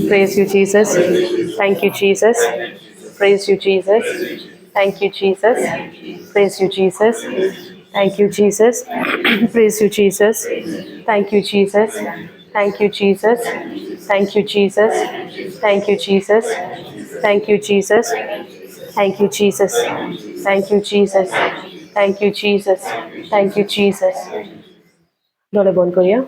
Praise you, Jesus. Thank you, Jesus. Praise you, Jesus. Thank you, Jesus. Praise you, Jesus. Thank you, Jesus. Praise you, Jesus. Thank you, Jesus. Thank you, Jesus. Thank you, Jesus. Thank you, Jesus. Thank you, Jesus. Thank you, Jesus. Thank you, Jesus. Thank you, Jesus. Thank you, Jesus. दोळे बंद करूया.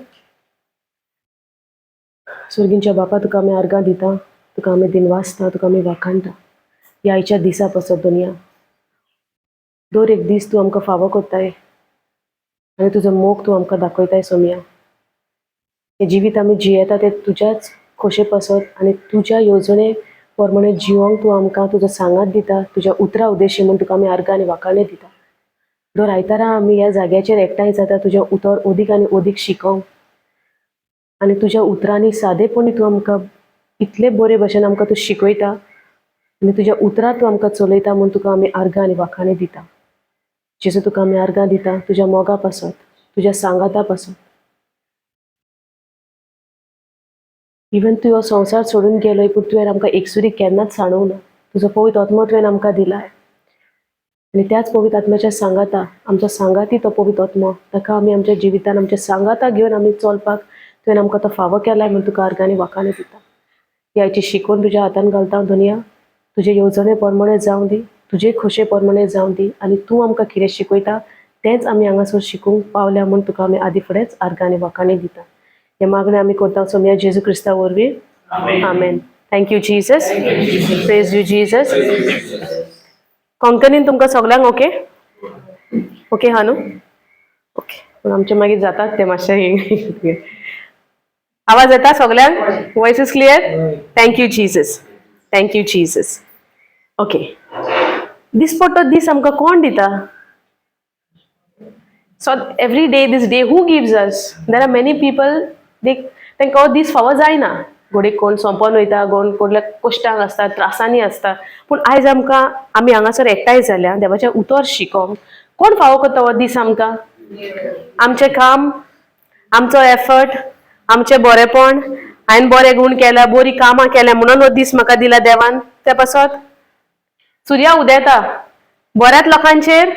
स्वर्गींच्या बापा, तुका आमी आर्गां दिता, तुका आमी दिनवासता, तुका आमी वाखाणटा ह्या आयच्या दिसा पासत. दुनिया दर एक दीस तूं आमकां फावो करताय आनी तुजो मोग तूं आमकां दाखयताय. सोमया, हें जिवीत आमी जियेता तें तुज्याच खोशे पासत आनी तुज्या येवजणे प्रमाणे जिवोंक तूं आमकां तुजो सांगात दिता, तुज्या उतरां उद्देशी म्हूण तुका आमी आर्गां आनी वाखाणे दिता. दर आयतारा आमी ह्या जाग्याचेर एकठांय जाता तुजें उतर अदीक आनी अदीक शिकोवंक आनी तुज्या उतरांनी सादेपणी तूं आमकां इतले बरे भशेन आमकां तूं शिकयता आनी तुज्या उतरां तूं आमकां चलयता म्हूण तुका आमी आर्गां आनी वाखाणे दिता. जेजू, तुका आमी आर्गां दिता तुज्या मोगा पासत, तुज्या सांगाता पासत. इवन तूं हो संवसार सोडून गेलोय, पूण तुवें आमकां एकसुरी केन्नाच सांडूंक ना. तुजो पवित्र आत्मो तुवें आमकां दिलाय आनी त्याच पवित्र आत्म्याच्या सांगाता, आमचो सांगाती तो पवित्र आत्मो, ताका आमी आमच्या जिवितान आमच्या सांगाता घेवन आमी चलपाक तुवें आमकां तो फावो केलाय म्हूण तुका आर्गां आनी वाखाणे दिता. ही आयची शिकवण तुज्या हातान घालता दुनिया. तुजे येवजणे प्रमाणे जावं दी, तुजे खोशे प्रमाणे जावं दी आनी तूं आमकां कितें शिकयता तेंच आमी हांगासर शिकूंक पावल्या म्हूण तुका आमी आदी फुडेंच आर्गां आनी वाखाणे दिता. हे मागणें आमी करता सोमया जेजू क्रिस्ता वरवीं, आमेन. Thank you Jesus. Praise you, Jesus. कोंकणीन तुमकां सगल्यांक ओके ओके हा न्हू? ओके, पूण आमचे मागीर जातात ते मातशे. आवाज येता सगल्यांक? Voice is clear? Thank you, Jesus. Thank you, Jesus. Okay, दिसपट्टो दीस आमकां कोण दिता? So every day, this day, who gives us? There are many people, they तांकां हो दीस फावो जायना. घोडयेक कोण सोंपोन वयता, कोण कोडल्या कश्टांक आसता, त्रासांनी आसता. पूण आयज आमकां आमी हांगासर एकठांय जाल्या देवाचें उतर शिकोंक. कोण फावो करता हो दीस आमकां? आमचें काम, आमचो एफर्ट, आमचें बरेंपण, हांवें बरें गूण केल्या, बरीं कामां केल्या म्हणून हो दीस म्हाका दिला देवान? ते पासत सुर्या उदेता बऱ्याच लोकांचेर,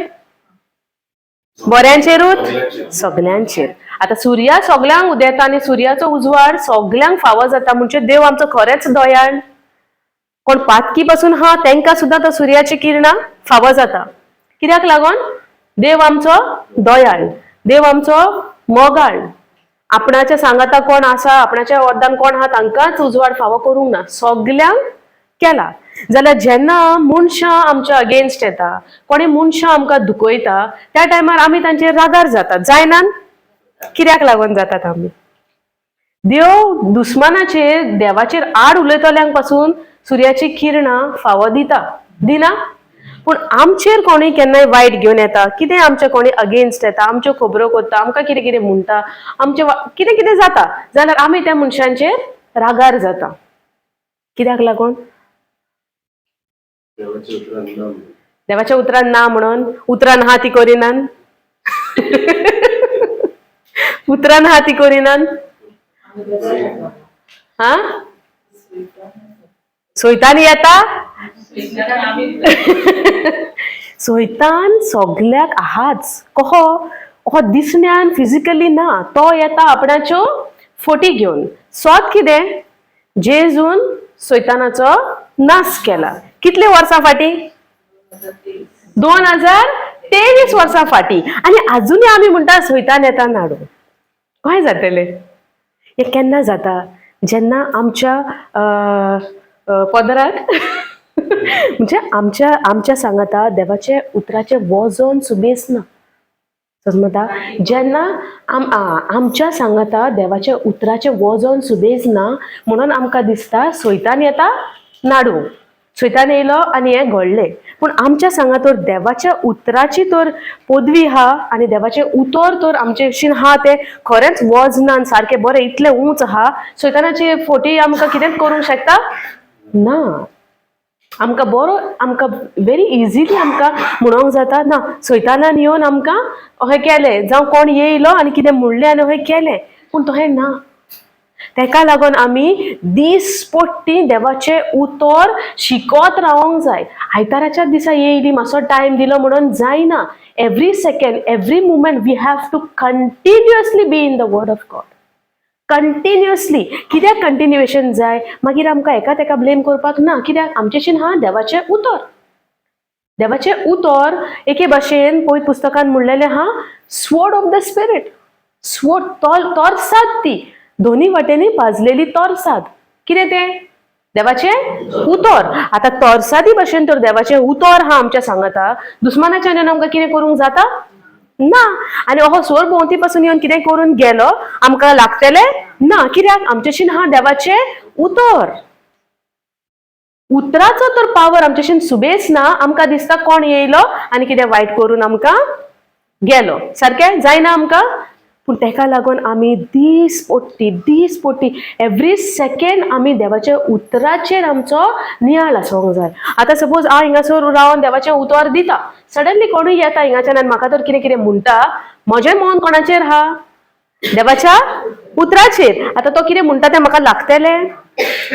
बऱ्यांचेरूच, सगल्यांचेर. आतां सुर्या सगल्यांक उदेता आनी सुर्याचो उजवाड सगल्यांक फावो जाता, म्हणजे देव आमचो खरेंच दयाळ. कोण पातकी पासून हा, तांकां सुद्दां तो सुर्याची किरणां फावो जाता. कित्याक लागून? देव आमचो दयाळ, देव आमचो मोगाळ. आपणाच्या सांगाता कोण आसा, आपणाच्या वरदान कोण आहा, तांकांच उजवाड फावो करूंक ना, सगल्यांक केला. जाल्यार जेन्ना मनशां आमच्या अगेन्स्ट येता, कोणी मनशां आमकां दुखयता, त्या टायमार आमी तांचेर रागार जातात, जायना? कित्याक लागून जातात आमी? देव दुस्मानाचेर, देवाचेर आड उलयतल्यांक पासून सुर्याची किरणां फावो दिता, दिना? पूण आमचेर कोणी केन्नाय वायट घेवन येता, कितें आमच्या कोणी अगेन्स्ट येता, आमच्यो खबरो करता, आमकां कितें कितें म्हणटा, आमचें कितें कितें जाता, जाल्यार आमी त्या मनशांचेर रागार जाता. कित्याक लागून? देवाच्या उतरान ना म्हणून. उतरान हा ती करिनान, उतरान हा ती करिनान. हा, सोयतान येता, सोयतान सगल्याक आहाच. कहो हो दिसण्यान फिजिकली ना, तो येता आपणाच्यो फोटी घेवन. सोत कितें, जेजून सैतानाचो नाश केला. कितले वर्सां फाटीं? 2023 वर्सां फाटीं. आनी आजुनूय आमी म्हणटा सैतान येता नाडू. काय जातलें हें? केन्ना जाता? जेन्ना आमच्या पदराक, म्हणजे आमच्या आमच्या सांगाता देवाचे उतराचें वजन सुबेस ना. समजता? जेन्ना आमच्या सांगाता देवाच्या उतराचें वजन सुबेज ना म्हणून आमकां दिसता सैतान येता नाडू, सैतान येयलो आनी हें घडलें. पूण आमच्या सांगा तर देवाच्या उतराची तर पदवी आहा आनी देवाचें उतर तर आमचे भशेन आहा, तें खरेंच वजनान सारकें बरें इतलें उंच आहा, सैतानाची फोटी आमकां कितेंच करूंक शकता ना. आमकां बरो, आमकां वेरी इजिली आमकां म्हणोंक जाता ना, सैतानान येवन आमकां अशें केलें, जावं कोण येयलो आनी कितें म्हणलें आनी अशें केलें. पूण तशें ना. तेका लागून आमी दीसपट्टी देवाचें उतर शिकत रावोंक जाय. आयताराच्याच दिसा येयली मातसो टायम दिलो म्हणून जायना. Every second, every moment we have to continuously be in the word of God, continuously. कित्याक कंटिन्युएशन जाय? मागीर आमकां एका तेका ब्लेम करपाक ना, कित्याक आमचेशीन हा देवाचें उतर. देवाचें उतर एके भाशेन पवित्र पुस्तकान म्हणलेलें आहा, sword of the spirit, sword, तोरसाद, ती दोनी वाटेंनी भाजलेली तोरसाद. कितें तें? देवाचें उतर. आतां तोरसादी भाशेन तर देवाचें उतर हा आमच्या सांगाता, दुस्मानाच्यान येवन आमकां कितें करूंक जाता ना. आनी हो सोर भोंवती पासून येवन कितें करून गेलो, आमकां लागतलें ना, कित्याक आमच्याशीन हा देवाचें उतर. उतराचो तर पावर आमच्याशीन सुबेस ना. आमकां दिसता कोण येयलो आनी कितें वायट करून आमकां गेलो, सारकें जायना आमकां. पूण तेका लागून आमी दीसपट्टी दीसपट्टी एवरी सेकेंड आमी देवाच्या उतराचेर आमचो नियाळ आसूंक जाय. आतां सपोज हांव हिंगासर रावन देवाचें उतर दिता, सडनली कोणूय येता हिंगाच्यान आनी म्हाका तर कितें कितें म्हणटा, म्हजें मन कोणाचेर आहा? देवाच्या उतराचेर. आतां तो कितें म्हणटा तें म्हाका लागतलें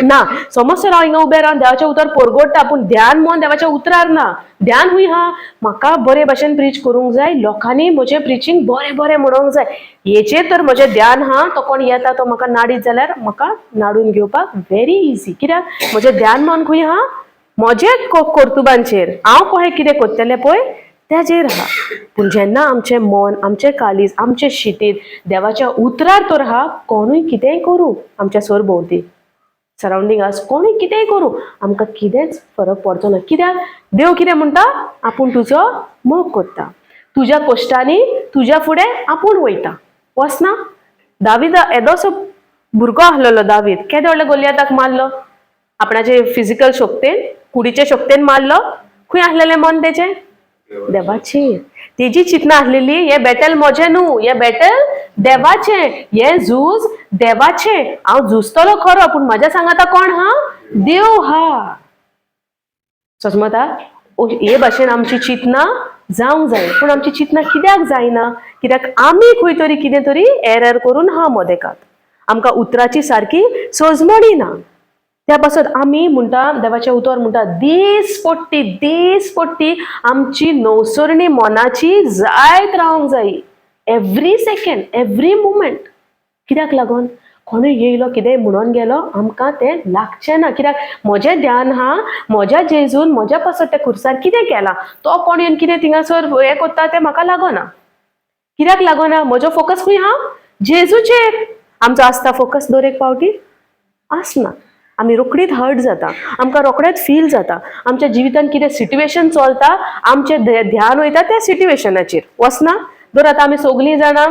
ना. समज तर हांव हिंगा उबें रावन देवाचें उतर परगटता, पूण ध्यान मन देवाच्या उतरार ना, ध्यान खूंय आहा? म्हाका बरे भाशेन प्रीच करूंक जाय, लोकांनी म्हजें प्रिचींग बरें बरें म्हणोंक जाय, हेचेर तर म्हजें ध्यान आहा. तो कोण येता, तो म्हाका नाडीत जाल्यार म्हाका नाडून घेवपाक व्हेरी इजी, कित्याक म्हजें ध्यान मन खूंय आहा? म्हजें कर्तुबांचेर, हांव कशें कितें करतलें पळय तेजेर आहा. पूण जेन्ना आमचें मन, आमचें काळीज, आमचें शितीद देवाच्या उतरार तर आहा, कोणूय कितेंय करूं आमच्या सरभोंवती, सरावंडींग आस कोणूय कितेंय करूं, आमकां कितेंच फरक पडचो ना. कित्याक देव कितें म्हणटा? आपूण तुजो मोग करता, तुज्या कश्टांनी तुज्या फुडें आपूण वयता. वचना दावीद? येदोसो भुरगो आसलेलो दावीद, केदे व्हडल्या गोलियाताक मारलो? आपणाचे फिजिकल शक्तेन, कुडीचे शक्तेन मारलो? खंय आसलेलें मन तेचें? देवाचेर. तेजी चिंतना आसलेली, हें बॅटल म्हजें न्हू, हें बॅटल देवाचें, हें झूज देवाचें. हांव झुजतलो खरो, पूण म्हज्या सांगाता कोण हा? देव हा. सजमता? हे भाशेन आमची चिंतना जावंक जाय. पूण आमची चिंतना कित्याक जायना? कित्याक आमी खंय तरी कितें तरी एरर करून हा मदेकात, आमकां उतराची सारकी सजमणी ना. त्या पासत आमी म्हणटा, देवाचें उतर म्हणटा, दीसपट्टी दीसपट्टी आमची नवसरणी मनाची जायत रावंक जाय, एवरी सेकेंड, एवरी मुमेंट. कित्याक लागून कोणूय येयलो, कितेंय म्हणून गेलो, आमकां तें लागचें ना, कित्याक म्हजें ध्यान हा म्हज्या जेजून म्हज्या पासत त्या खुर्सार कितें केलां. तो कोण येवन कितें थिंगासर हें करता तें म्हाका लागना. कित्याक लागना? म्हजो फोकस खंय आहा? जेजूचेर. आमचो आसता फोकस? दर एक फावटी आसना. आमी रोखडीच हर्ट जाता, आमकां रोखडेच फील जाता. आमच्या जिवितान कितें सिट्युएशन चलता, आमचें ध्यान वयता त्या सिट्युएशनाचेर. वचना? दर आतां आमी सगलीं जाणां,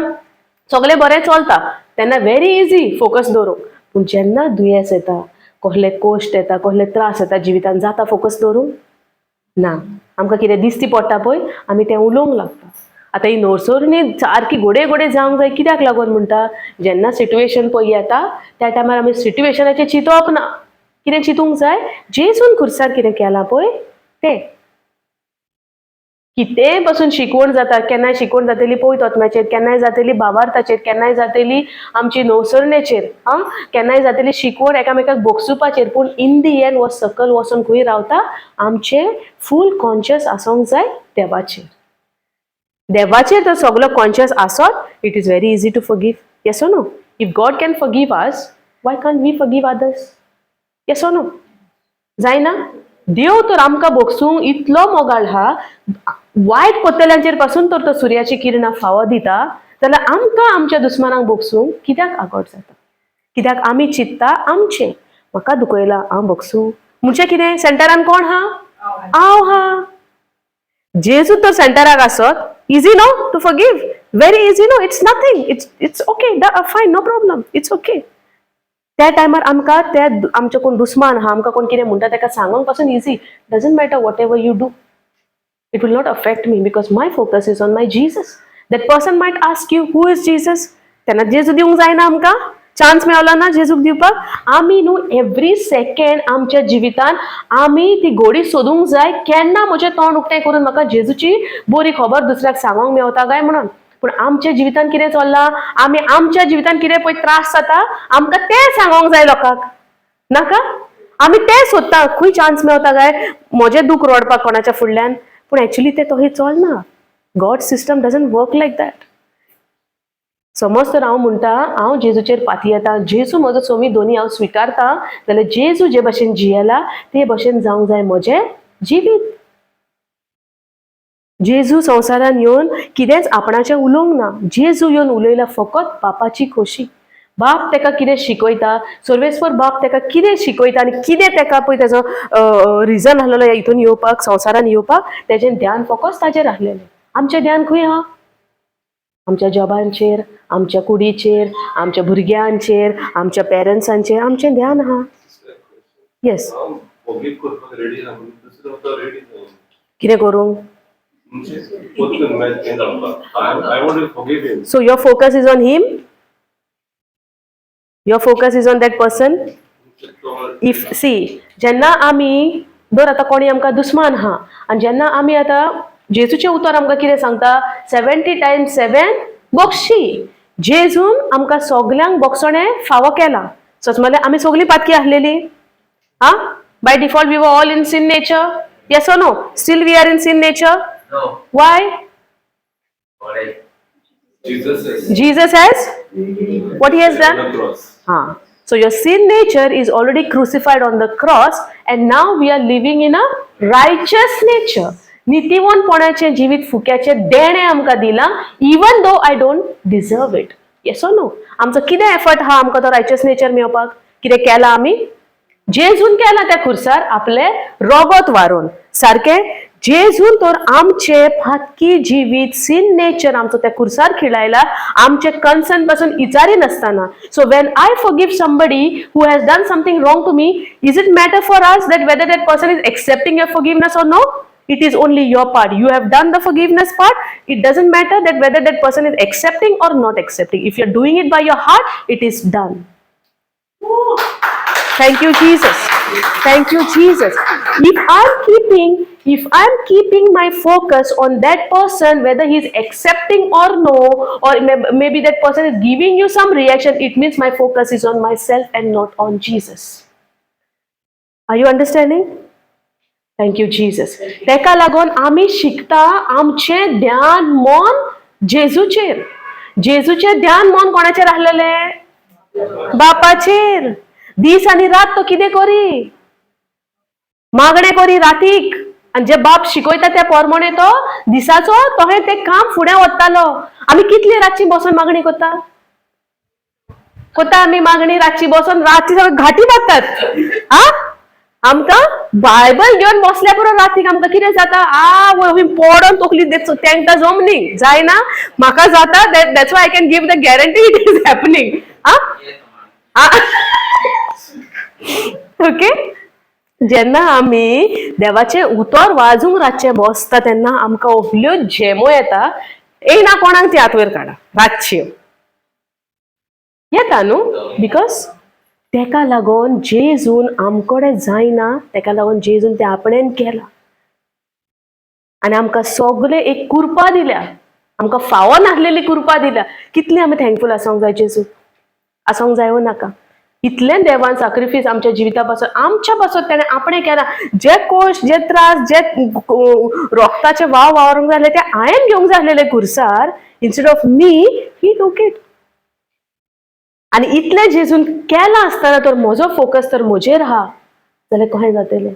सगळें बरें चलता तेन्ना व्हेरी इजी फोकस दवरूंक. पूण जेन्ना दुयेंस येता, कसले कश्ट येता, कसले त्रास येता जिवितान, जाता फोकस दवरूंक? ना. आमकां कितें दिसती पडटा पळय, आमी तें उलोवंक लागता. आतां ही नवसरणी सारकी घोडे घोडे जावंक जाय. कित्याक लागून म्हणटा? जेन्ना सिट्युएशन पळय येता, त्या टायमार आमी सिट्युएशनाचेर चिंतप ना. कितें चिंतूंक जाय? जेजून खुर्सार कितें केलां पळय तें. कितेंय पासून शिकवण जाता. केन्नाय शिकवण जातली पवित्र आत्म्याचेर, केन्नाय जातली भावार्थाचेर, केन्नाय जातली आमची नवसरणेचेर, आं, केन्नाय जातली शिकवण एकामेकाक भोगसुपाचेर. पूण इन the and हो सकल वचोन खंय रावता? आमचें फूल कॉन्शियस आसूंक जाय देवाचेर. देवाचेर तर सगलो कॉन्शियस आसत, it is very easy to forgive. Yes or no? If God can forgive us, why can't we forgive others? Yes or no? जायना? देव तर आमकां भोगसूंक इतलो मोगाळ हा, वायट कोत्तल्यांचेर पासून तर तो सुर्याची किरणां फावो दिता, जाल्यार आमकां आमच्या दुस्मानांक भोगसूंक कित्याक आगोट जाता? कित्याक आमी चिंत्ता आमचें, म्हाका दुखयला, हांव भोगसूं? म्हणजे कितें? सेंटरान कोण हा? हांव हा. जेजू तर सेंटराक आसत, easy no to forgive? Very easy no? It's nothing, it's okay, fine, no problem, it's okay. त्या टायमार आमकां त्या आमचे कोण दुस्मान आहा, आमकां कोण कितें म्हणटा, ताका सांगूंक पासून easy. Doesn't matter whatever you do, it will not affect me because my focus is on my Jesus. That person might ask you, "Who is Jesus?" तेन्ना जेजू दिवंक जायना आमकां? चान्स मेवलो ना जेजूक दिवपाक? आमी न्हू एवरी सेकेंड आमच्या जिवितान आमी ती गोडी सोदूंक जाय, केन्ना म्हजें तोंड उक्तें करून म्हाका जेजूची बरी खबर दुसऱ्याक सांगोंक मेवता काय म्हणून. पूण आमच्या जिवितान कितें चल्लां, आमी आमच्या जिवितान कितें पळय त्रास जाता आमकां तें सांगोंक जाय लोकांक. नाका आमी तें सोदता, खंय चान्स मेवता काय म्हजें दूख रडपाक कोणाच्या फुडल्यान. पूण एक्चुली तें तशें चलना. God system doesn't work like that. समज तर हांव म्हणटा हांव जेजूचेर पातयेता, जेजू म्हजो सोमी दोनी हांव स्विकारता, जाल्यार जेजू जे भशेन जियेला ते भशेन जावंक जाय म्हजें जिवीत. जेजू संवसारान येवन कितेंच आपणाचें उलोवंक ना. जेजू येवन उलयला फकत बापाची खोशी. बाप तेका कितें शिकयता, सर्वेस्पर बाप तेका कितें शिकयता आनी कितें तेका पळय तेजो रिजन आसलेलो हितून येवपाक, संवसारान येवपाक, तेजें ध्यान फकत ताजेर आसलेलें. आमचें ध्यान खंय आहा? आमच्या जॉबांचेर, आमच्या कुडीचेर, आमच्या भुरग्यांचेर, आमच्या पेरंट्सांचेर आमचें ध्यान आहा. येस. हांव forgive करपाक रेडी ना, पूण दुसरो तो रेडी ना. कितें करूं? म्हणजे परतून मॅच हें जावपाक I want to forgive him. So your focus is on him? Your focus is on that person? If see, जेन्ना आमी धर आतां कोणी आमकां दुस्मान आहा आनी जेन्ना आमी आतां जेजूचें उतर आमकां कितें सांगता, 70 टायम्स 7 बक्षी. जेजून आमकां सगल्यांक बक्षणें फावो केलां. सो म्हणल्यार आमी सगळीं पातकी आसलेली आं. By default we were all in sin nature, yes or no? Still we are in sin nature. No. Why? Alright. Jesus has Jesus has what he has done? On the cross. Ah. So your sin nature is already crucified on the cross and now we are living in a righteous nature. नितीवंतपणाचें जिवीत फुक्याचें देणें आमकां दिलां, even though I don't deserve it. Yes or no? आमचो कितें effort आहा आमकां तो रायचस nature मेळपाक? कितें केलां आमी? जेजून केलां त्या खुर्सार आपलें रोगोत वारोवन. सारकें, जेजून तर आमचें फातकी जिवीत, सिन नेचर आमचो त्या खुर्सार खिळायला, आमचे कन्सर्न पासून इचारी नासतना. So when I forgive somebody who has done something wrong to me, is it matter for us that whether that person is accepting your forgiveness or no? It is only your part. You have done the forgiveness part. It doesn't matter that whether that person is accepting or not accepting. If you're doing it by your heart, it is done. Thank you, Jesus. Thank you, Jesus. If I'm keeping my focus on that person, whether he's accepting or no, or maybe that person is giving you some reaction, it means my focus is on myself and not on Jesus. Are you understanding? Thank you, Jesus. तेका लागून आमी शिकता आमचें ध्यान मन जेजूचेर. जेजूचें ध्यान मन कोणाचेर आसलेलें? बापाचेर. दीस आनी रात तो कितें करी? मागणें करी रातीक. आनी जे बाप शिकयता त्या पोरमोणे तो दिसाचो तहें तें काम फुडें वतालो. आमी कितली रातची बसून मागणी करता कोता? आमी मागणी रातची बसून रातची सगळी घाटी मारतात. आ आमकां बायबल घेवन बसल्या पुरो, रातीक आमकां कितें जाता? आ वय पडोन तकली तेंकां जमनी जायना, म्हाका जाता. That's why I can give the guarantee it is happening. आ ओके, जेन्ना आमी देवाचें उतर वाजूंक रातचें बसता तेन्ना आमकां असल्यो झेमो येता. येयना कोणाक ती हात वयर काडा. रातच्यो येता न्हू? Because तेका लागून जेजून आमकोडे जायना, तेका लागून जेजून तें आपणेन केलां आनी आमकां सगळे एक कुरपा दिल्या, आमकां फावो नासलेली कुरपा दिल्या. कितली आमी थँकफूल आसोंक जाय जेजू, आसोंक जाय वो नाका? इतलें देवान साक्रिफीस आमच्या जिविता पासून, आमच्या पासून तेणें आपणें केलां. जे कोश, जे त्रास, जे रोगताचे वाव वावरूंक जाय ते हांवें घेवंक जाय आसलेले खुर्सार. Instead of me, he took it. आनी इतलें जेजून केलां आसतना तर म्हजो फोकस तर म्हजेर आहा जाल्यार कशें जातलें?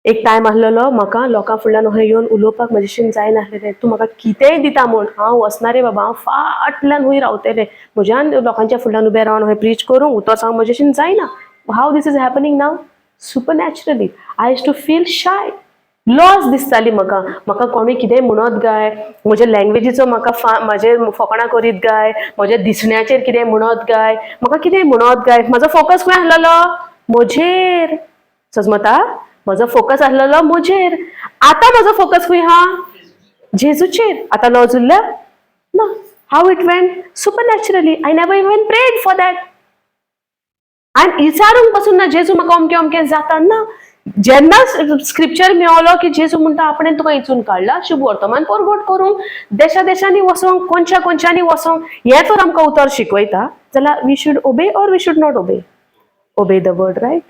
एक टायम आसलेलो, म्हाका लोकां फुडल्यान अशें येवन उलोवपाक म्हजेशीन जायनासलेलें. तूं म्हाका कितेंय दिता म्हूण हांव वचना रे बाबा, हांव फाटल्यान हूंय रावतलें. म्हज्यान लोकांच्या फुडल्यान उबें रावन अहें प्रीच करूंक, उतर सांग म्हजेशीन जायना. How this is happening now? Supernaturally. I used to feel shy, लॉज दिसताली म्हाका. म्हाका कोणूय कितेंय म्हणत काय, म्हज्या लँग्वेजीचो म्हाका फा म्हाजे फकाणां करीत काय, म्हज्या दिसण्याचेर कितें म्हणत काय, म्हाका कितेंय म्हणत काय. म्हजो फोकस खंय आसलेलो? म्हजेर. सजमता? म्हजो फोकस आसलेलो म्हजेर. आतां म्हजो फोकस खंय आहा? जेजूचेर. आतां लॉज उरल्या ना. How it went? Supernaturally. I never even prayed for that. आनी विचारूंक पसून ना, जेजू म्हाका अमकें अमकें जाता ना. जेन्ना स्क्रिप्चर मेवलो की जेजू म्हणटा आपणें तुका इचून काडला शुभ वर्तमान परगट करूंक, देशा देशांनी वचोंक, कोनशा कोनशांनी वचोंक, हें तर आमकां उतर शिकयता जाल्यार we should obey or we should not obey? Obey the word, right?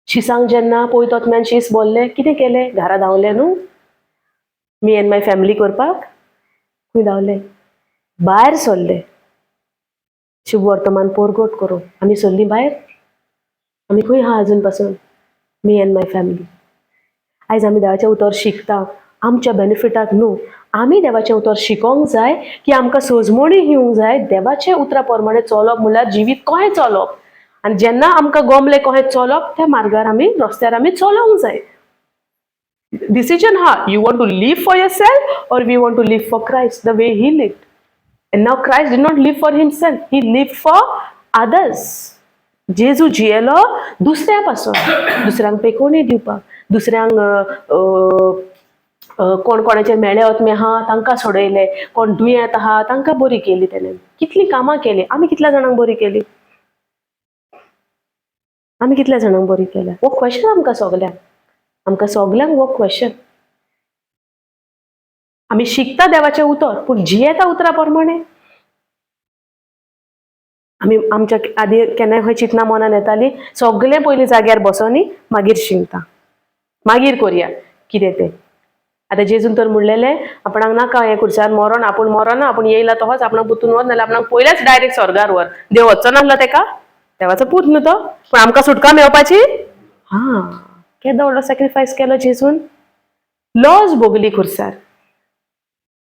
शिसांक जेन्ना पयत ओतम्यान शीस बोल्ले, कितें केलें? घरा धांवले न्हू, मी एंड my family करपाक खंय धांवले? भायर सरले शुभ वर्तमान परगट करूंक. आमी सरलीं भायर? आमी खंय आहा अजून पासून? Me and my family. आयज आमी देवाचें उतर शिकता आमच्या बेनिफिटाक न्हू. आमी देवाचें उतर शिकोंक जाय की आमकां सोजमणी येवंक जाय देवाचे उतरा प्रमाणे चलप म्हणल्यार जिवीत कशें चलप. आनी जेन्ना आमकां गोमलें कशें चलप, त्या मार्गार आमी, रस्त्यार आमी चलोंक जाय. डिसिजन हा, you want to live for yourself or we want to live for Christ the way he live. And now Christ did not live for himself, he lived for others. जेजू जियेलो दुसऱ्या पासून, दुसऱ्यांक पेकोवणी दिवपाक, दुसऱ्यांक कोण कोणाचेर मेळे ओतमे आहा तांकां सोडयले, कोण दुयेंत आहा तांकां बरी केली. तेणें कितलीं कामां केली. आमी कितल्या जाणांक बरी केली? आमी कितल्या जाणांक बरी केल्या? हो क्वेश्चन आमकां सगल्यांक, आमकां सगल्यांक हो क्वेश्चन. आमी शिकता देवाचें उतर, पूण जियेता उतरा प्रमाणे? आमी आमच्या आदी केन्नाय खंय चिंतना मनान येताली, सगळें पयलीं जाग्यार बसोनी, मागीर शिंकता, मागीर करया कितें तें. आतां जेजून तर म्हणलेलें, आपणाक नाका हें खुर्सार मरोन, आपूण मरोना, आपूण येयला तहोच आपणाक पुतून व्हर, नाल्यार आपणाक पयलेच डायरेक्ट स्वर्गार व्हर. देव वचचो नासलो तेका? देवाचो पूत न्हू तो. पूण आमकां सुटका मेळपाची हा, केदो व्हडलो सॅक्रिफायस केलो जेजून. लॉज भोगली खुर्सार.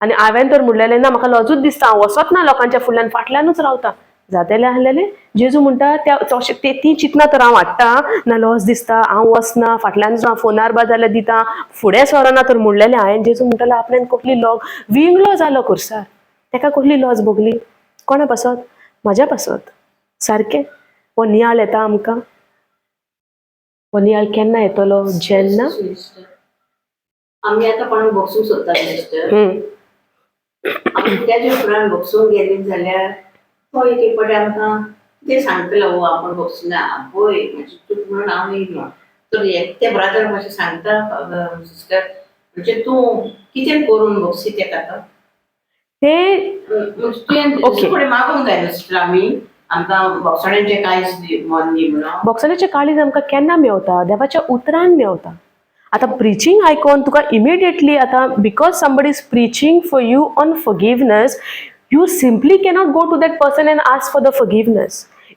आनी हांवें तर म्हणलेलें, ना, म्हाका लजूच दिसता, हांव वचत ना लोकांच्या फुडल्यान, फाटल्यानूच रावता. जातेलें आहलेलें? जेजू म्हणटा त्या तशें ती चिंतना तर हांव हाडटा ना, लॉस दिसता, हांव वचना, फाटल्यानूच हांव, फोनार बा जाल्यार दिता, फुडें सरना तर म्हणलेलें हांवें. जेजू म्हणटालो आपल्यान कसली लॉग विंगलो जालो खुर्सार. तेका कसली लॉज भोगली? कोणा पासत? म्हाज्या पासत. सारकें हो नियाळ येता आमकां? हो नियाळ केन्ना येतलो? जेन्ना आमी आतां कोणाक बक्षूंक सोदतात मिस्टर, आमी त्याच्या उपरांत बक्षूंक गेली जाल्यार तो एक एक फावटी आमकां कितें सांगतलो, हो आपूण बक्षिना, पळय म्हजी चूक म्हणून हांव येयलो. तर ते ब्रादर मातशें सांगता, सिस्टर, म्हणजे तूं कितें करून बक्षी तेका तो ते म्हणजे तुवें फुडें मागूंक जाय न्हू सिस्टर, आमी आमकां बक्षण्याचें कांयच मन दी म्हणून. भोगसण्याचें काळीज आमकां केन्ना मेवता? देवाच्या उतरान मेवता. आतां प्रिचींग आयकोन तुका इमिडिएटली आतां, because somebody is preaching for you on forgiveness, you simply cannot go to that person and ask for the forgiveness.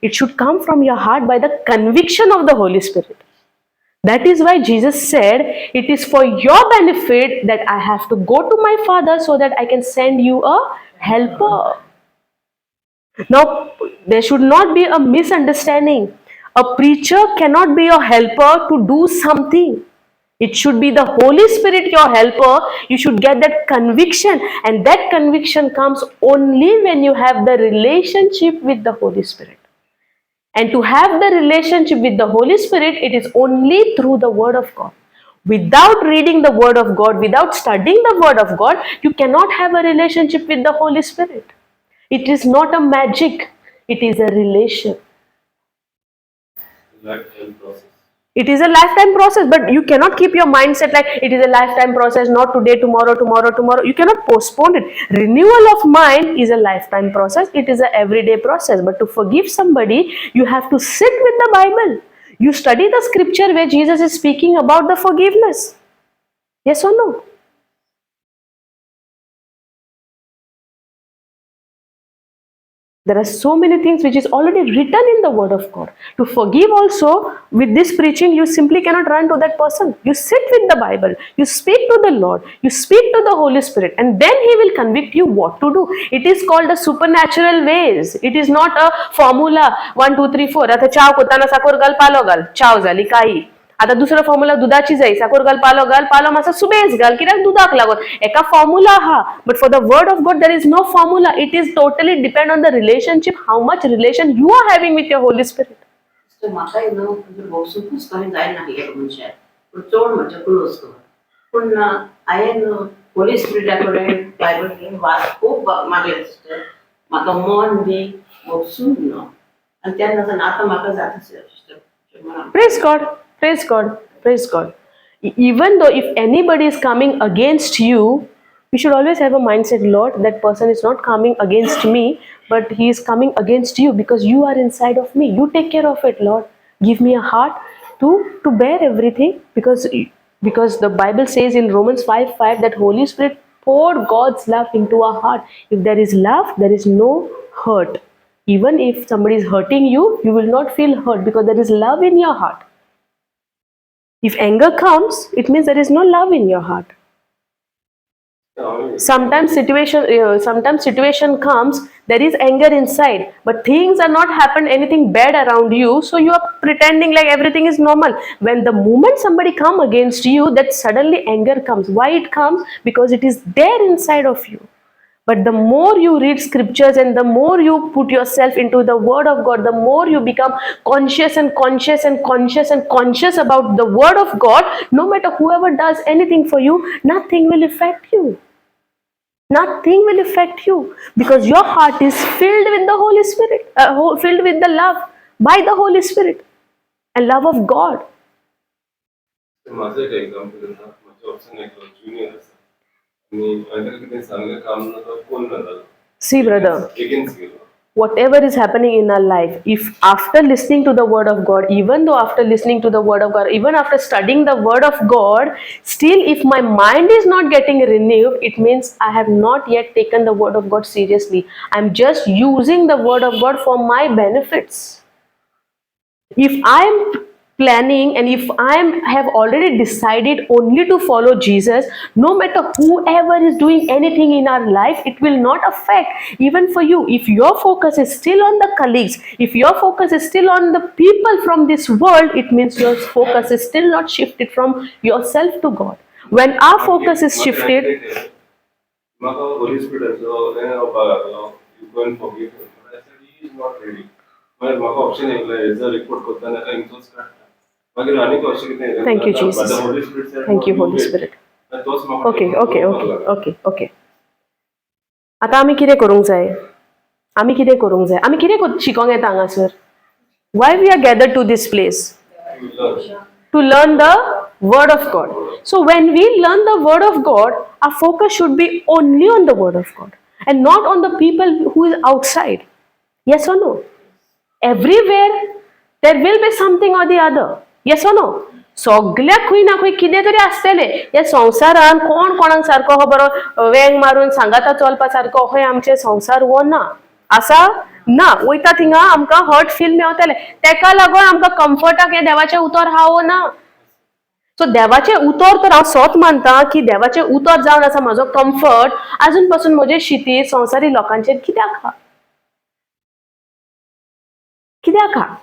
It should come from your heart by the conviction of the Holy Spirit. That is why Jesus said, "It is for your benefit that I have to go to my Father so that I can send you a helper." Now, there should not be a misunderstanding. A preacher cannot be your helper to do something. It should be the Holy Spirit, your helper. You should get that conviction, and that conviction comes only when you have the relationship with the Holy Spirit. And to have the relationship with the Holy Spirit, it is only through the Word of God. Without reading the Word of God, without studying the Word of God, you cannot have a relationship with the Holy Spirit. It is not a magic, it is a relation. Lifetime process. It is a lifetime process, but you cannot keep your mindset like it is a lifetime process, not today, tomorrow, tomorrow, tomorrow. You cannot postpone it. Renewal of mind is a lifetime process, it is a everyday process. But to forgive somebody, you have to sit with the Bible. You study the scripture where Jesus is speaking about the forgiveness. Yes or no? There are so many things which is already written in the Word of God. To forgive also, with this preaching, you simply cannot run to that person. You sit with the Bible, you speak to the Lord, you speak to the Holy Spirit, and then He will convict you what to do. It is called a supernatural ways. It is not a formula 1, 2, 3, 4. आता चाव कोताना साखर घाल, पालो घाल, चाव झाली काही. आता दुसरो फॉर्म्युला, दुधाची जाई, साखर घाल, पालो घाल, पालो मातसो सुबेज घाल, कित्याक दुधाक लागून एका फॉर्म्युला आहा. But for the Word of God there is no formula. It is totally depend on the relationship, how much relation you are having with your Holy Spirit. तर म्हाका न्हू म्हणजे भोगसुकूच कशें जायना एक मनशाक, पूण चड म्हणजे क्लोज कर, पूण हांवें होली स्पिरिटा कडेन बायबल कडेन वाच खूब मागलें, सिस्टर, म्हाका मन दी भोगसूंक न्हू. आनी तेन्ना सावन आतां म्हाका जाता sister. Praise God, praise God, praise God. Even though if anybody is coming against you, you should always have a mindset, Lord, that person is not coming against me, but he is coming against you because you are inside of me. You take care of it, Lord. Give me a heart to bear everything, because the Bible says in Romans 5:5 that Holy Spirit poured God's love into our heart. If there is love, there is no hurt. Even if somebody is hurting you, you will not feel hurt because there is love in your heart. If anger comes, it means there is no love in your heart. Sometimes situation comes, there is anger inside, but things are not happened anything bad around you, so you are pretending like everything is normal. When the moment somebody come against you, that suddenly anger comes. Why it comes? Because it is there inside of you. But the more you read scriptures and the more you put yourself into the word of God, the more you become conscious and conscious and conscious and conscious about the word of God, no matter whoever does anything for you, nothing will affect you. Nothing will affect you because your heart is filled with the Holy Spirit, filled with the love by the Holy Spirit and love of God. माझं एक example आसा. म्हज्या ऑफिसान एक junior आसा आनी हांवें ताका कितें सांगलें, काम ना, तो कोण ना जालो. See, brother, against गेलो. Whatever is happening in our life, if after listening to the word of God, even though after listening to the word of God, even after studying the word of God, still if my mind is not getting renewed, it means I have not yet taken the word of God seriously. I'm just using the word of God for my benefits. If I am planning and if I am have already decided only to follow Jesus, no matter whoever is doing anything in our life, it will not affect. Even for you, if your focus is still on the colleagues, if your focus is still on the people from this world, it means your focus is still not shifted from yourself to God. When our focus is shifted, म्हाका होली स्पिरिटाचो हें रावपाक लागलो, you go and forgive. I said he is not ready. मागीर म्हाका option येयलें, as a report करता ताका हिंगचोच काडटा. मागीर आनीक अशें कितें. Thank you, Jesus. Holy Spirit. Thank you, Holy Spirit. तोच म्हाका ओके. आतां आमी कितें करूंक जाय? आमी कितें करूंक जाय? आमी कितें शिकोंक येता हांगासर? Why we are gathered to this place? To learn the word of God. So when we learn the word of God, our focus should be only on the word of God and not on the people who is outside. Yes or no? Everywhere there will be something or the other. Yes or no? सगल्याक खंय ना खंय कितें तरी आसतलें. ह्या संवसारान कोण कोणाक सारको हो बरो वेंग मारून सांगाता चलपा सारको हो आमचे संवसार हो ना आसा ना. वयता थिंगा आमकां हर्ट फील मेवतलें. तेका लागून आमकां कम्फर्टाक हें देवाचें उतर आहा वो ना. सो देवाचें उतर तर हांव सोत मानता की देवाचें उतर जावन आसा म्हजो कम्फर्ट. आजून पासून म्हजें शितीद संवसारी लोकांचेर कित्याक आहा? कित्याक आहा?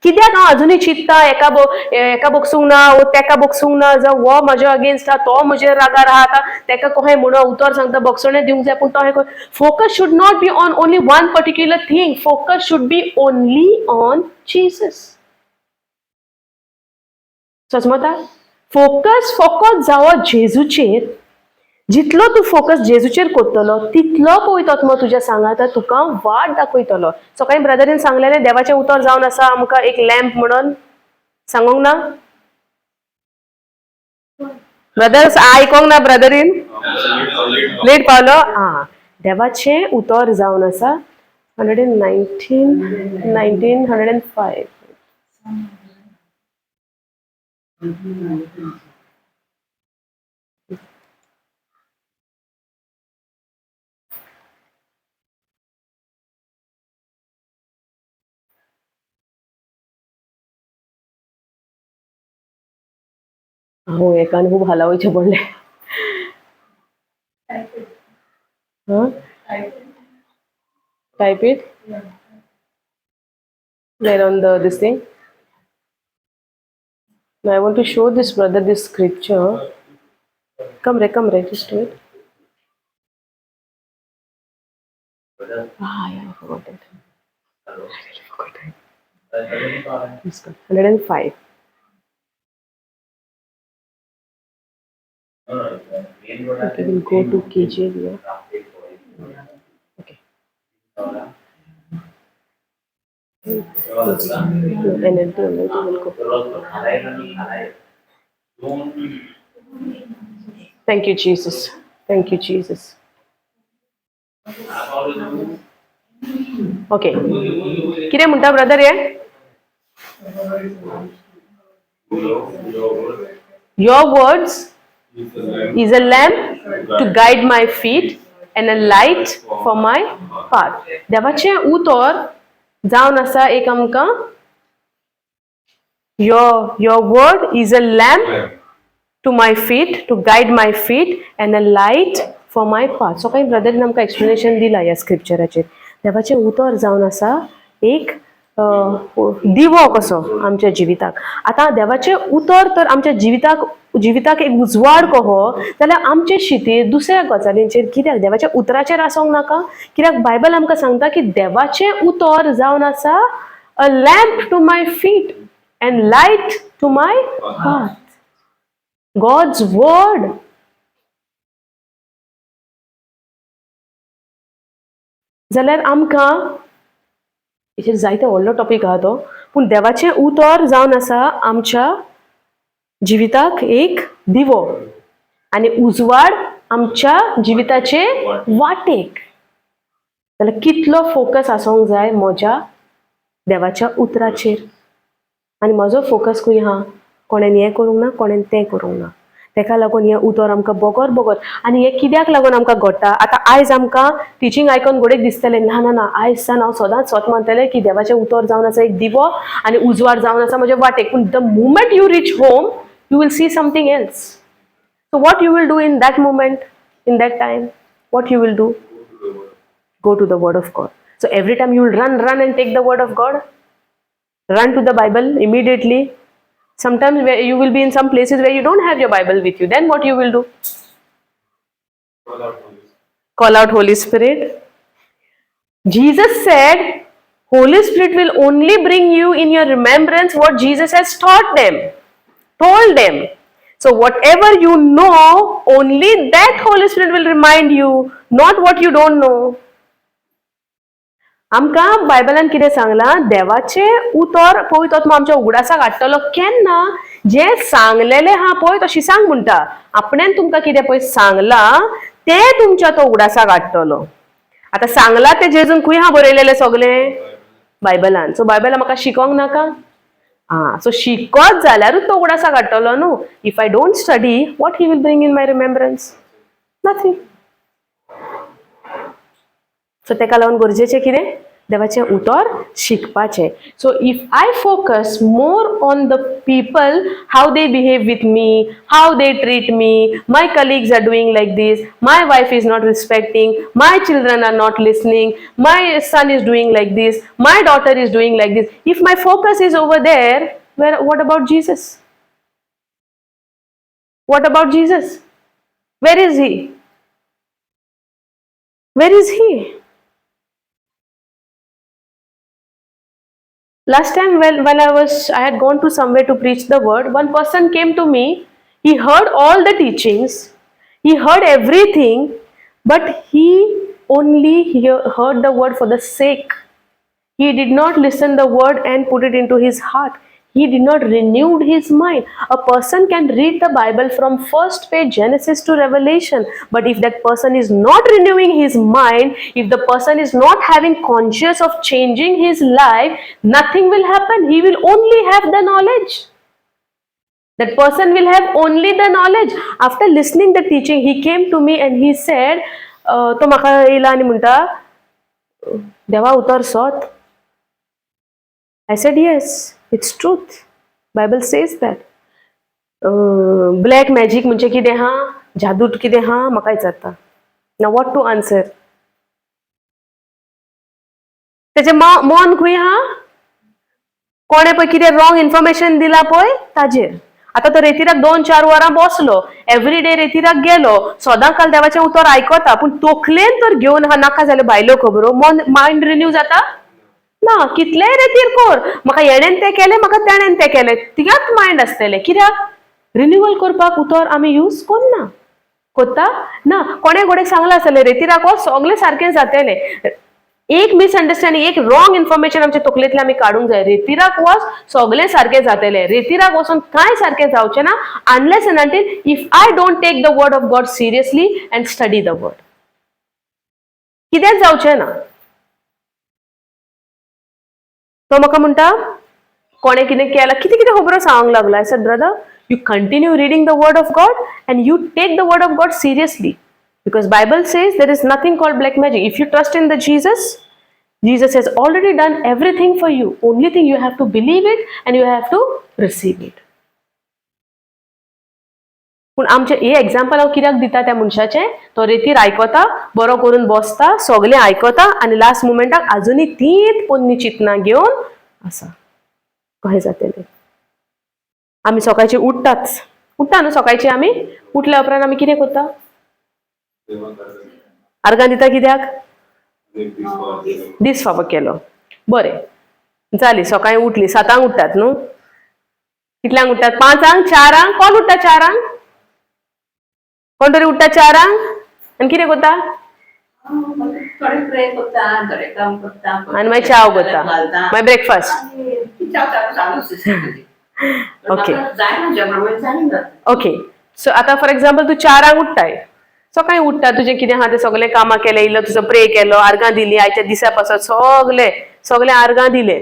कित्याक हांव अजुनूय चिंत्ता एका बगसूंक ना वो तेका बगसूंक ना, जावं हो म्हज्या अगेन्स्ट आहा, तो म्हजेर रागार आहा, आतां तेका कोहें म्हणून उतर सांगता, बगसणें दिवंक जाय, पूण तो हें. Focus should not be on only one particular thing. Focus should be only on Jesus. सजमता? फोकस फकत जावो जेजूचेर. जितलो तूं फोकस जेजूचेर करतलो, तितलो पवित्र आत्मो तुज्या सांगाता तुका वाट दाखयतलो. सकाळी ब्रदरीन सांगलेलें, देवाचें उतर जावन आसा आमकां एक लॅम्प म्हणून. सांगूंक ना ब्रदर्स? आयकोंक ना ब्रदरीन? लेट पावलो. आं, देवाचें उतर जावन आसा 119, 19, 105. हो, एकान खूब हालावयचें पडलें. Huh? Type it. There on the this thing. Now I want to show this brother this scripture. Come re, come re, just do it. Ah, yeah, I forgot it. I really forgot it. It's good. 105. Okay, we'll go to KJV. Yeah. Okay. NLT NLT will go. Thank you Jesus, thank you Jesus. Okay, कितें म्हणटा brother हे? Your words is a lamp to guide my feet and a light for my path. देवाचें उतर जावन आसा एक आमकां, your word is a lamp to my feet, to guide my feet and a light for my path. So कांय ब्रदरीन आमकां explanation दिलां ह्या स्क्रिप्चराचेर. देवाचें उतर जावन आसा एक दिवो कसो आमच्या जिविताक. आतां देवाचें उतर तर आमच्या जिविताक एक उजवाड कहो जाल्यार आमचे शितीर दुसऱ्या गजालींचेर कित्याक देवाच्या उतराचेर आसोंक नाका? कित्याक बायबल आमकां सांगता की देवाचें उतर जावन आसा a lamp to my feet and light to my path. God's word. जाल्यार आमकां हेचेर जायते व्हडलो टॉपीक आहा तो, पूण देवाचें उतर जावन आसा आमच्या जिविताक एक दिवो आनी उजवाड आमच्या जिविताचे वाटेक. जाल्यार कितलो फोकस आसूंक जाय म्हज्या देवाच्या उतराचेर. आनी म्हजो फोकस खंय आहा? कोणेन हें करूंक ना, कोणेन तें करूंक ना. तेका लागून हें उतर आमकां बगर बगर. आनी हें कित्याक लागून आमकां घडटा? आतां आयज आमकां टिचींग आयकोन घोडेक दिसतलें, ना ना ना, आयज सावन हांव सदांच सत मानतलें की देवाचें उतर जावन आसा एक दिवो आनी उजवाड जावन आसा म्हज्या वाटेक. पूण the moment you reach home, you will see something else. So what you will do in that moment, in that time, what you will do? Go to the word of God. So every time you will run, run and take the word of God, run to the Bible immediately. Sometimes where you will be in some places where you don't have your Bible with you. Then what you will do? Call out Holy Spirit. Jesus said, Holy Spirit will only bring you in your remembrance what Jesus has taught them, told them. So whatever you know, only that Holy Spirit will remind you, not what you don't know. आमकां बायबलान कितें सांगलां? देवाचें उतर पळय तो आमच्या उगडासाक हाडटलो केन्ना? जें सांगलेलें आहा पळय तो शिसांक म्हणटा, आपणेन तुमकां कितें पळय सांगलां तें तुमच्या तो उगडासाक हाडटलो. आतां सांगलां तें जेजून खंय आहा बरयलेलें सगलें? बायबलान. सो बायबलान म्हाका शिकोंक नाका? आं, सो शिकत जाल्यारूच तो उगडासाक हाडटलो न्हू. If I don't study, what he will bring in my remembrance? Nothing. So तेका लागून गरजेचें कितें? देवाचें उतर शिकपाचें. So if I focus more on the people, how they behave with me, how they treat me, my colleagues are doing like this, my wife is not respecting, my children are not listening, my son is doing like this, my daughter is doing like this, if my focus is over there, where, what about Jesus? What about Jesus? Where is he? Where is he? Last time when I had gone to somewhere to preach the word, one person came to me. He heard all the teachings, he heard everything, but he only heard the word for the sake. He did not listen the word and put it into his heart. He did not renew his mind. A person can read the Bible from first page Genesis to Revelation, but if that person is not renewing his mind, if the person is not having conscious of changing his life, nothing will happen. He will only have the knowledge. That person will have only the knowledge. After listening the teaching, he came to me and he said, तो म्हाका येयला आनी म्हणटा, देवा उतर सोत? I said, yes, it's truth. Bible says that. Black magic म्हणजे कितें हा? जादू कितें हा? म्हाका विचारता. Now what to answer? तेचें मन खंय हा? कोणें पळय कितें रॉंग इन्फॉर्मेशन दिलां पळय ताजेर. आतां तो रेतिराक 2-4 वरां बसलो, एवरी डे रेतिराक गेलो, सदां काल देवाचें उतर आयकता, पूण तोखलेन तर घेवन हा नाका जाल्यो भायल्यो खबरो, मन मायंड रिन्यू जाता ना. कितलेय रेतीर कर, म्हाका हेणेन तें केलें, म्हाका तेणेन तें केलें, तिगात मायंड आसतलें. कित्याक रिन्युअल करपाक उतर आमी यूज कोन्ना, कोत्ता ना. कोणे कोणेक सांगलां आसतलें रेतिराक वच सगळें सारकें जातलें. एक मिसअंडरस्टँडिंग, एक रॉंग इन्फॉर्मेशन आमच्या तकलेंतलें आमी काडूंक जाय. रेतिराक वच, सगळें सारकें जातलें. रेतिराक वचून कांय सारकें जावचें ना unless and until if I don't take the word of God seriously and study the word. कितेंच जावचें ना. तो म्हाका म्हणटा कोणें कितें केलां, कितें कितें खबरो सांगूंक लागलो. I said, brother, you continue reading the word of God and you take the word of God seriously, because Bible says there is nothing called black magic. If you trust in the Jesus, Jesus has already done everything for you. Only thing, you have to believe it and you have to receive it. पूण आमचें हे example हांव कित्याक दिता त्या मनशाचें? तो रेतीर आयकता, बरो करून बसता, सगळें आयकता आनी लास्ट मुमेंटाक आजुनूय तींच पोन्नी चिंतनां घेवन आसा. कशें जातलें? आमी सकाळची उठ्ठाच, उठ्ठा न्हू सकाळची? आमी उठल्या उपरांत आमी कितें करता? आर्गां दिता. कित्याक? दीस फावो केलो. बरें जाली. सकाळी उठली, 7 उठ्ठात न्हू? कितल्यांक उठ्ठात? 5 , 4? कोण उठ्ठा 4? कोण तरी उठ्ठा 4 आनी कितें करता? थोडे प्रे करता, थोडे काम करता. आनी मागीर च्याव करता. घालता. मागीर ब्रेकफास्ट. आनी च्याव चालू चालूच आसता. Okay. जायना, ज्या प्रमाणे जायना. ओके, सो आतां फॉर एग्जाम्पल तूं 4 उठ्ठाय, सकाळी उठ्ठा, तुजें कितें आहा तें सगळें कामां केलें, इल्लो तुजो प्रे केलो, आर्गां दिली आयच्या दिसा पासत, सगळे सगळे आर्गां दिले.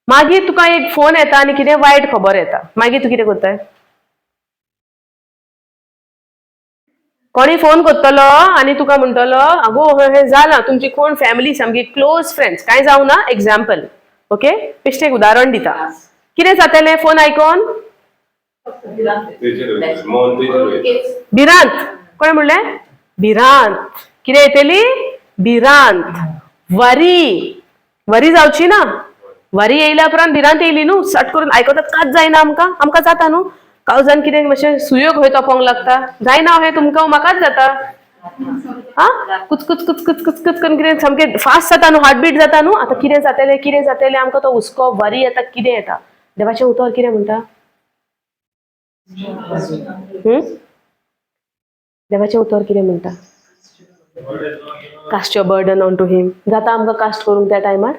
मागीर तुका एक फोन येता आनी कितें वायट खबर येता. मागीर तूं कितें करताय? कोणी फोन करतलो आनी तुका म्हणटलो, आगो, हें जालां. तुमची कोण फॅमिली, सामकी क्लोज फ्रेंड्स, कांय जावं ना, एग्जाम्पल, ओके, बेश्टें एक उदाहरण दिता. कितें जातलें फोन आयकोन? तेजेर मन तेजेर वयता. भिरांत. कोणें म्हणलें भिरांत? कितें येतली भिरांत, वरी. वरी जावची ना. वरी येयल्या उपरांत भिरांत येयली न्हू, सट करून आयकतात कांयच जायना आमकां. आमकां जाता न्हू, काळजान कितें मातशें सुयो खंय तोपोंक लागता. जायना हें तुमकां? म्हाकाच जाता. हा, कुच कुच कुच कुच कुच कुच करून कितें सामकें फास्ट जाता न्हू, हार्टबीट जाता न्हू. आतां कितें जातलें, कितें जातलें, आमकां तो हुस्को, वरी येता, कितें येता. देवाचें उतर कितें म्हणटा? हम्म? देवाचें उतर कितें म्हणटा? Cast your burden on to him. जाता आमकां कास्ट करूंक त्या टायमार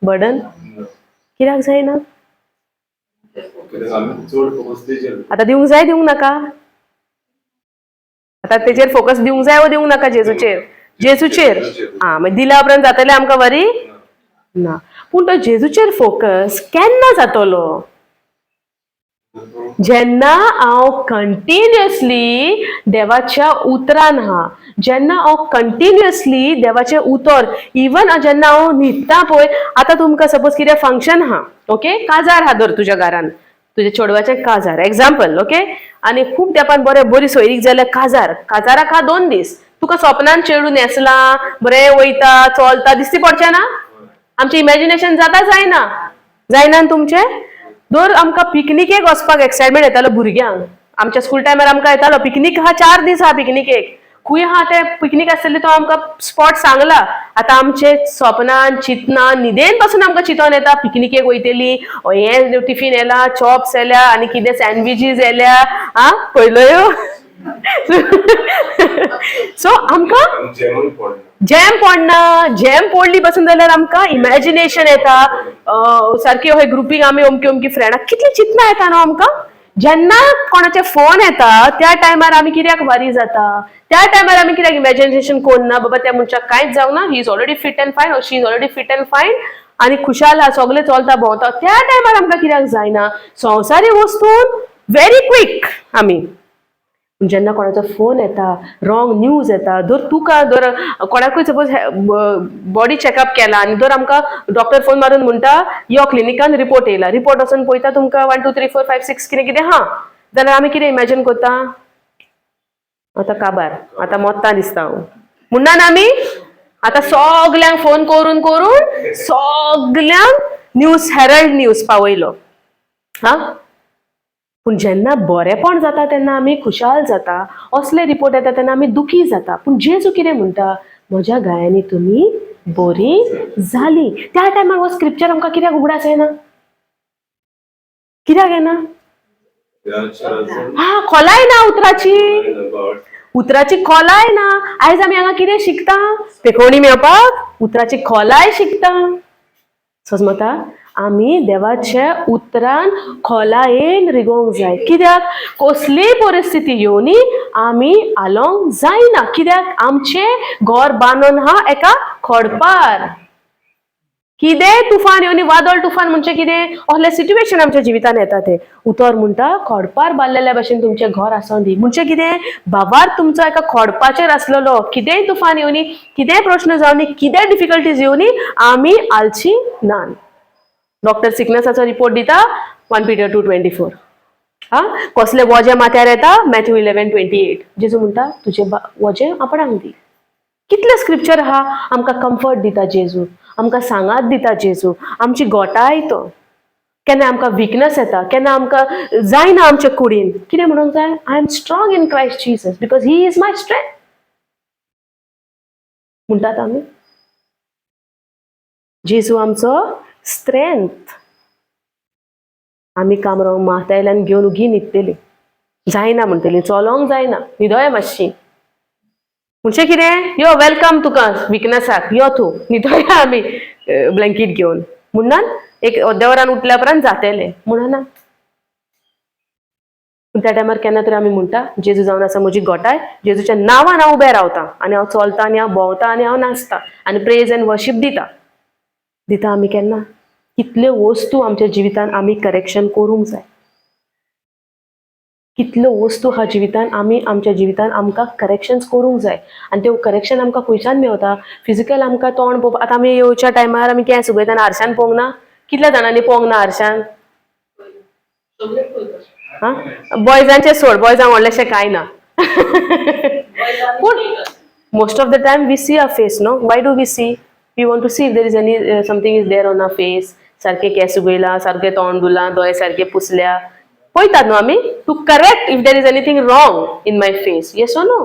बर्डन? कित्याक जायना? कित्याक आमी चड फोकस तेजेर. आतां दिवंक जाय, दिवंक नाका? आतां तेजेर फोकस दिवंक जाय वो दिवंक नाका? जेजूचेर, जेजूचेर. आं, मागीर दिल्या उपरांत जातलें आमकां वरी ना. पूण तो जेजूचेर फोकस केन्ना जातलो? जेन्ना हांव कंटिन्युअसली देवाच्या उतरान आहा, जेन्ना हांव कंटिन्युअसली देवाचें उतर, इवन जेन्ना हांव न्हिदता पळय. आतां तुमकां सपोज कितें फंक्शन आहा, ओके, काजार आहा धर तुज्या घरान, तुज्या चेडवाचें काजार, एग्जाम्पल, ओके, आनी खूब तेंपान बरें बरी सोयरीक जाल्यार काजार, काजाराक आहा 2 दीस. तुका सपनान चेडूं न्हेसलां, बरें वयता, चलता दिसती पडचें ना? आमचें इमॅजिनेशन जाता, जायना? जायना न्हू तुमचें? दर आमकां पिकनिकेक वचपाक एक्सायटमेंट येतालो भुरग्यांक. आमच्या स्कूल टायमार आमकां येतालो, पिकनीक आहा, 4 दीस आहा पिकनिकेक. खूंय आहा ते पिकनीक आसतली, तो आमकां स्पॉट सांगला. आतां आमचे सपनान चिंतनान न्हिदेन पासून आमकां चिंतोन येता, पिकनिकेक वयतली, हें टिफीन येला, चॉप्स येल्या आनी कितें सँडविचीस येल्या. आं, पयलोयो. सो आमकां जेमूय पडना. जॅम पडना. जॅम पडली पासून जाल्यार आमकां इमॅजिनेशन येता सारकी हय ग्रुपींग आमी अमकी अमकी फ्रेंडां, कितली चिंतना येता न्हू आमकां. जेन्ना कोणाचे फोन येता त्या टायमार आमी कित्याक वरी जाता? त्या टायमार आमी कित्याक इमॅजिनेशन कोन्ना, बाबा, त्या मनशाक कांयच जावना, he is already fit and fine or she is already fit and fine आनी खुशाल आहा, सगळें चलता भोंवता. त्या टायमार आमकां कित्याक जायना? संवसारी वस्तून व्हेरी क्वीक आमी. जेन्ना कोणाचो फोन येता, रॉंग न्यूज येता, धर तुका, धर कोणाकूय सपोज बॉडी चॅकअप केला आनी धर आमकां डॉक्टर फोन मारून म्हणटा, यो क्लिनिकान, रिपोर्ट येयला. रिपोर्ट वचून पळयता, तुमकां 1 2 3 4 5 6 कितें कितें आहा जाल्यार आमी कितें इमॅजीन करता? आतां काबार, आतां मोत्ता दिसता हांव म्हणना ना आमी. आतां सगल्यांक फोन करून करून सगल्यांक न्यूज, हेरल्ड न्यूज पावयलो. हा, पूण जेन्ना बरेपण जाता तेन्ना आमी खुशाल जाता. असले रिपोर्ट येता तेन्ना आमी दुखी जाता. पूण जेजू कितें म्हणटा? म्हज्या घायांनी तुमी बरी जाली. त्या टायमार हो स्क्रिप्चर आमकां कित्याक उगडास येना? कित्याक येना? हा, खोलाय ना उतराची. उतराची खोलाय ना. आयज आमी हांगा कितें शिकता? पेकोवणी मेळपाक उतराची खोलाय शिकता. समजता? आमी देवाच्या उतरान खोलायेन रिगोवंक जाय. कित्याक कसलीय परिस्थिती येवनी आमी आलोंक जायना. कित्याक आमचें घर बांदून हा एका खडपार. कितेंय तुफान येवनी, वादळ तुफान म्हणजे कितें असलें सिट्युएशन आमच्या जिवितान येता. तें उतर म्हणटा खडपार बांदलेल्या भशेन तुमचें घर आसों दी. म्हणजे कितें बाबार तुमचो एका खडपाचेर आसलेलो. कितेंय तुफान येवनी, कितेंय प्रश्न जावनी, कितेंय डिफिकल्टीज येवनी, आमी आलची ना. डॉक्टर सिकनसाचो रिपोर्ट दिता 1 Peter 2:24. हा कसले वोजें माथ्यार येता मॅथ्यू 11:28. जेजू म्हणटा तुजें वोजें आपणाक दी. कितले स्क्रिप्चर आहा आमकां कम्फर्ट दिता जेजू, आमकां सांगात दिता जेजू, आमची गोटाय तो. केन्ना आमकां विकनस येता, केन्ना आमकां जायना आमच्या कुडीन, कितें म्हणूंक जाय? I am strong in Christ Jesus because he is my strength म्हणटात आमी. जेजू आमचो स्ट्रेंथ. आमी कामरो माथ्यावयल्यान घेवन उगी न्हिदतली, जायना म्हणटली, चलोंक जायना, न्हिदोया मातशी. म्हणजे कितें यो welcome तुका विकनसाक, यो तूं न्हिदोया आमी ब्लँकीट घेवन म्हणून एक अर्द्या वरान उठल्या उपरांत जातेलें म्हणना. पूण त्या टायमार केन्ना तरी आमी म्हणटा जेजू जावन आसा म्हजी गोटाय, जेजूच्या नांवान हांव उबें रावता आनी हांव चलता आनी हांव भोंवता आनी हांव नाचता आनी प्रेज एंड वर्शीप दिता दिता आमी केन्ना. कितल्यो वस्तू आमच्या जिवितान आमी करेक्शन करूंक जाय. कितल्यो वस्तू ह्या जिवितान आमी आमच्या जिवितान आमकां करेक्शन्स करूंक जाय. आनी त्यो करेक्शन आमकां खंयच्यान मेवता? फिजिकल आमकां तोंड पळोवपाक. आतां आमी येवच्या टायमार आमी केंस उगयतना आरशान पळोवंक ना? कितल्या जाणांनी पळोवंक ना आरशान? हा बॉयजांचें सोड, बॉयजांक व्हडलेशें कांय ना. पूण most of the time we see our face, no? Why do we see? We want to see if there is any something is there on our face. सारखे केंस उगयला, सारखे तोंड धुलां, दोळे सारखे पुसल्या, पळयतात न्हू आमी, to correct if there is anything wrong in my face. Yes or no?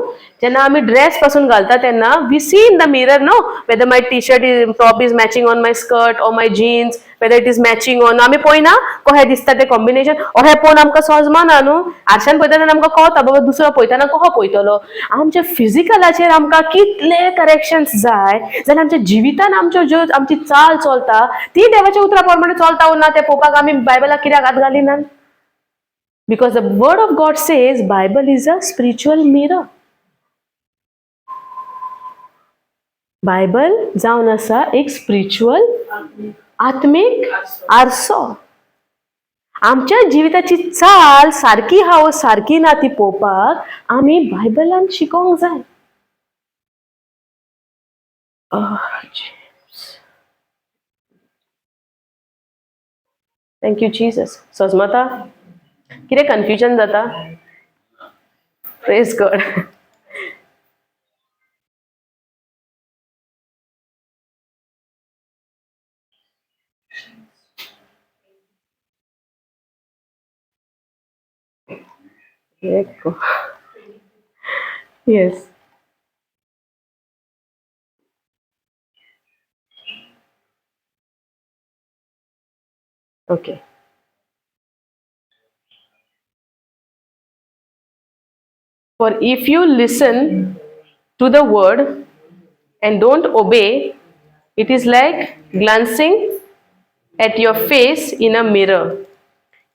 जेन्ना आमी ड्रेस पासून घालता तेन्ना we see in the mirror, no, whether my T shirt is top is matching on my skirt or my jeans, whether it is matching on. आमी पळयना कशें दिसता तें कॉम्बिनेशन? अशें पळोवन आमकां समजना न्हू. आरशान पळयता तेन्ना आमकां कळता बाबा दुसरो पळयतना कसो पळयतलो. आमच्या फिजिकलाचेर आमकां कितले करेक्शन्स जाय जाल्यार आमच्या जिवितान आमच्यो ज्यो आमची चाल चलता ती देवाच्या उतरा प्रमाणे चलता ना तें पळोवपाक आमी बायबलाक कित्याक हात घालिनात? Because the word of God says Bible is a spiritual mirror. Bible जावन आसा एक स्पिरिच्युअल आत्मीक आरसो. आमच्या जिविताची चाल सारकी आहा वो सारकी ना ती पळोवपाक आमी बायबलान शिकोंक जाय. Thank you Jesus. सजमता? कितें कन्फ्युजन जाता? Praise God. Yes. Okay. For if you listen to the word and don't obey, it is like glancing at your face in a mirror.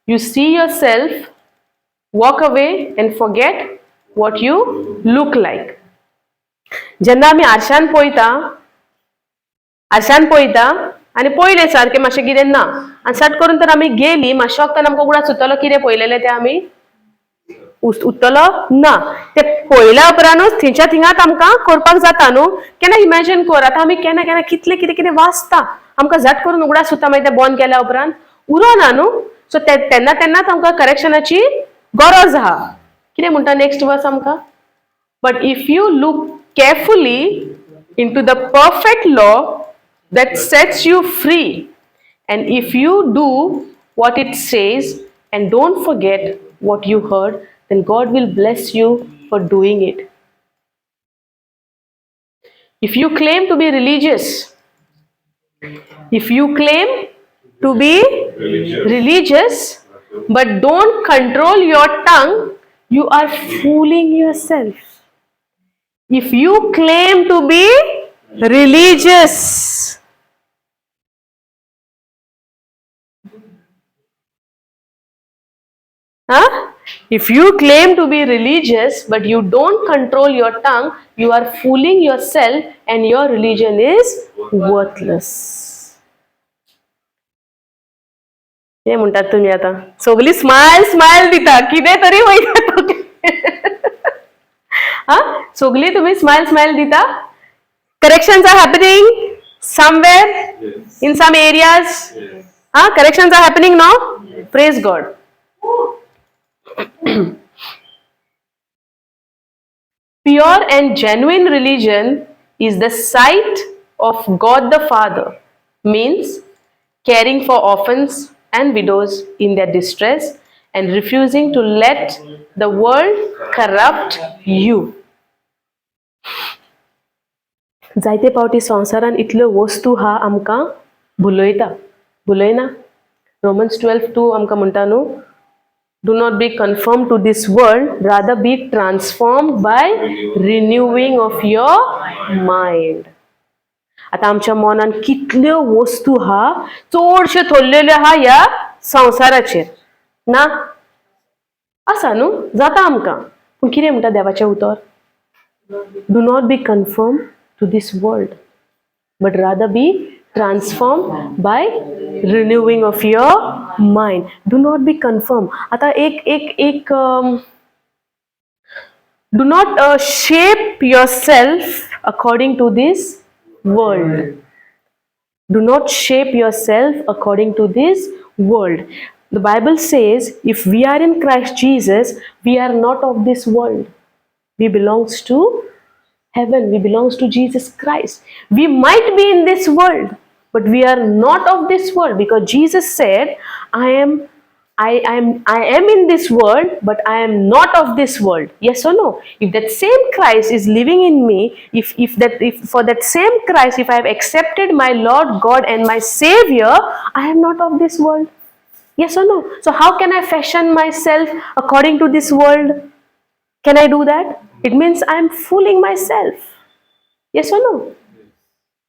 You see yourself, walk away and forget what you look like. जेन्ना आमी आरशान पळयता, आरशान पळयता आनी पळयलें सारकें मातशें कितें ना आनी सट करून तर आमी गेली मातशें वखदान आमकां उगडास उरतलो कितें पळयलेलें तें आमी उरतलो ना. ते पळयल्या उपरांतूच थंयच्या थिंगात आमकां करपाक जाता न्हू. केन्ना इमॅजीन कर, आतां आमी केन्ना केन्ना कितलें कितें कितें वाचता, आमकां झट करून उगडास उरता, मागीर तें बंद केल्या उपरांत उरोना न्हू. सो तेन्ना तेन्नाच आमकां करेक्शनाची गरज आहा. कितें म्हणटा नेक्स्ट वर्स आमकां? But if you look carefully into the perfect law that sets you free, and if you do what it says and don't forget what you heard, then God will bless you for doing it. If you claim to be religious, if you claim to be religious but don't control your tongue, you are fooling yourself. If you claim to be religious, huh? If you claim to be religious but you don't control your tongue, you are fooling yourself and your religion is worthless. हे म्हणटात तुमी आतां सगळी smile smile दिता, कितें तरी वयता. हा, सगळी तुमी स्मायल स्मायल दिता. Corrections are happening somewhere in some areas. हा, corrections are happening now. Praise God. Pure and genuine religion is the sight of God the Father, means caring for orphans and widows in their distress and refusing to let the world corrupt you. जायते पावटी संवसारान इतल्यो वस्तू हा आमकां भुलयता, भुलयना. Romans 12:2 आमकां म्हणटा न्हू, do not be conformed to this world, rather be transformed by renewing of your mind. आतां आमच्या मनान कितल्यो वस्तू हा, चडश्यो थोरलेल्यो आहा ह्या संवसाराचेर ना आसा न्हू, जाता आमकां. पूण कितें म्हणटा देवाचें उतर? Do not be conform to this world but rather be transformed by renewing of your mind. Do not be conform. आता एक एक एक do not shape yourself according to this world. Do not shape yourself according to this world. The Bible says if we are in Christ Jesus, we are not of this world. We belongs to heaven. We belongs to Jesus Christ. We might be in this world, but we are not of this world, because Jesus said, I am in this world, but I am not of this world. Yes or no? If that same Christ is living in me, if for that same Christ, if I have accepted my Lord God and my Savior, I am not of this world. Yes or no? So how can I fashion myself according to this world? Can I do that? It means I am fooling myself. Yes or no?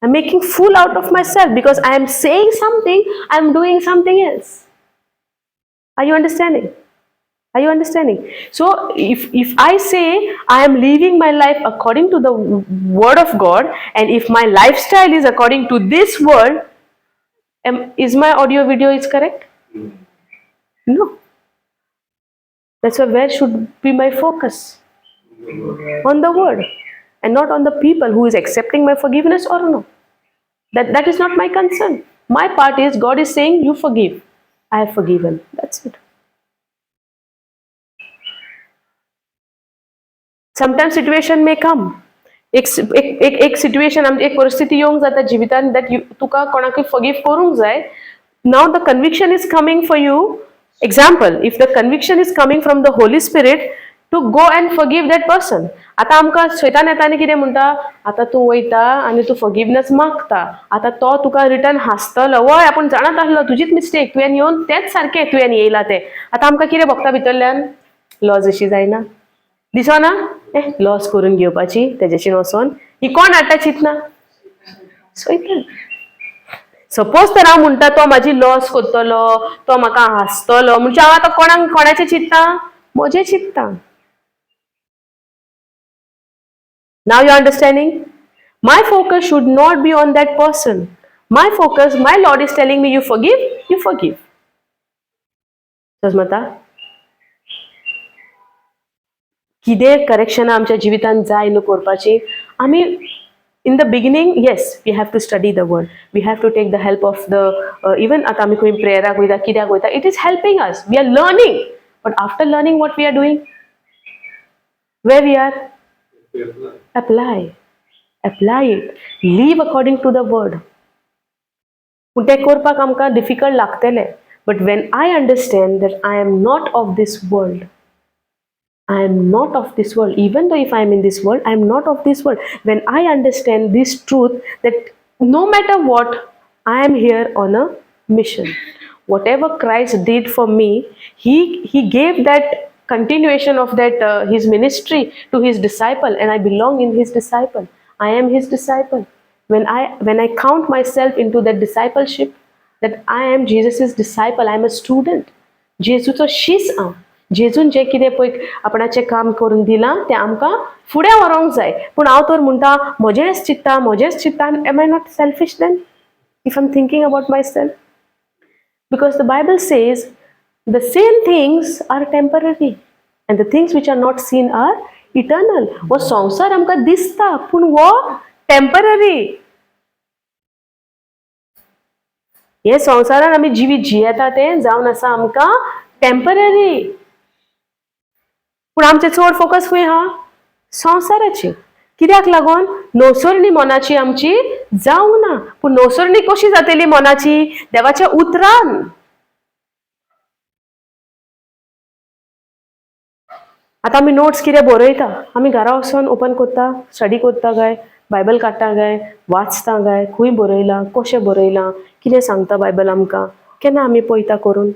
I'm making fool out of myself because I am saying something, I am doing something else. Are you understanding? Are you understanding? So if I say I am living my life according to the word of God, and if my lifestyle is according to this world, is my audio video is correct? No. That's why where should be my focus? On the word and not on the people who is accepting my forgiveness or no. That is not my concern. My part is God is saying you forgive. I have forgiven. That's it. Sometimes situation may come. एक एक एक एक situation, एक परिस्थिती येवंक जाता जिवितान that you तुका कोणाकूय फॉरगिव करूंक जाय. Now the conviction is coming for you. Example, if the conviction is coming from the Holy Spirit to go and forgive that person. आतां आमकां शैतान येता आनी कितें म्हणटा, आतां तूं वयता आनी तूं फॉरगिवनस मागता, आतां तो तुका रिटर्न हांसतलो, वय आपूण जाणात आसलो तुजीच मिस्टेक, तुवें येवन तेंच सारकें तुवें येयलां तें. आतां आमकां कितें भोगता भितरल्यान? लॉज अशी जायना दिसना, ए लॉस करून घेवपाची तेजेशीन वचोन ही कोण हाडटा चिंतना सैतान. सपोज तर हांव म्हणटा तो म्हाजी लॉस करतलो, तो म्हाका हांसतलो, म्हणजे हांव आतां कोणाक कोणाचें चिंत्ता? म्हजें चिंत्ता. Now you understanding? My focus should not be on that person. My focus, my Lord is telling me you forgive, you forgive. समजता? कितें करेक्शनां आमच्या जिवितांत जाय न्हू करपाची, आमी in the beginning, yes, we have to study the word, we have to take the help of the even आतां आमी खंय प्रेयराक वयता, कित्याक वयता, it is helping us, we are learning. But after learning, what we are doing? Where we are? Apply, apply it. Live according to the word. पूण तें करपाक आमकां डिफिकल्ट लागतलें. But when I understand that I am not of this world, I am not of this world. Even though if I am in this world, I am not of this world. When I understand this truth that no matter what, I am here on a mission. Whatever Christ did for me, He gave that continuation of that his ministry to his disciple, and I belong in his disciple. I am his disciple. When I count myself into that discipleship, that I am Jesus's disciple, I am a student. जेजूचो शीस हांव. जेजून जें कितें पळय आपणाचें काम करून दिलां तें आमकां फुडें व्हरोंक जाय. पूण हांव तर म्हणटा म्हजेंच चिंत्ता, म्हजेंच चिंत्ता. Am I not selfish then if I am thinking about myself? Because the Bible says the same things are temporary and the things which are not seen are eternal. हो संवसार आमकां दिसता पूण हो टेम्पररी. हे संवसारान आमी जिवीत जियेता तें जावन आसा आमकां टेम्पररी. पूण आमचें चड फोकस खंय आहा? संवसाराचेर. कित्याक लागून? नवसरणी मनाची आमची जावंक ना. पूण नवसरणी कशी जातली मनाची? देवाच्या उतरान. आतां आमी नोट्स कितें बरयता, आमी घरा वचोन ओपन करता, स्टडी करता काय, बायबल काडटा काय, वाचता काय, खंय बरयलां, कशें बरयलां, कितें सांगता बायबल आमकां, केन्ना आमी पळयता करून?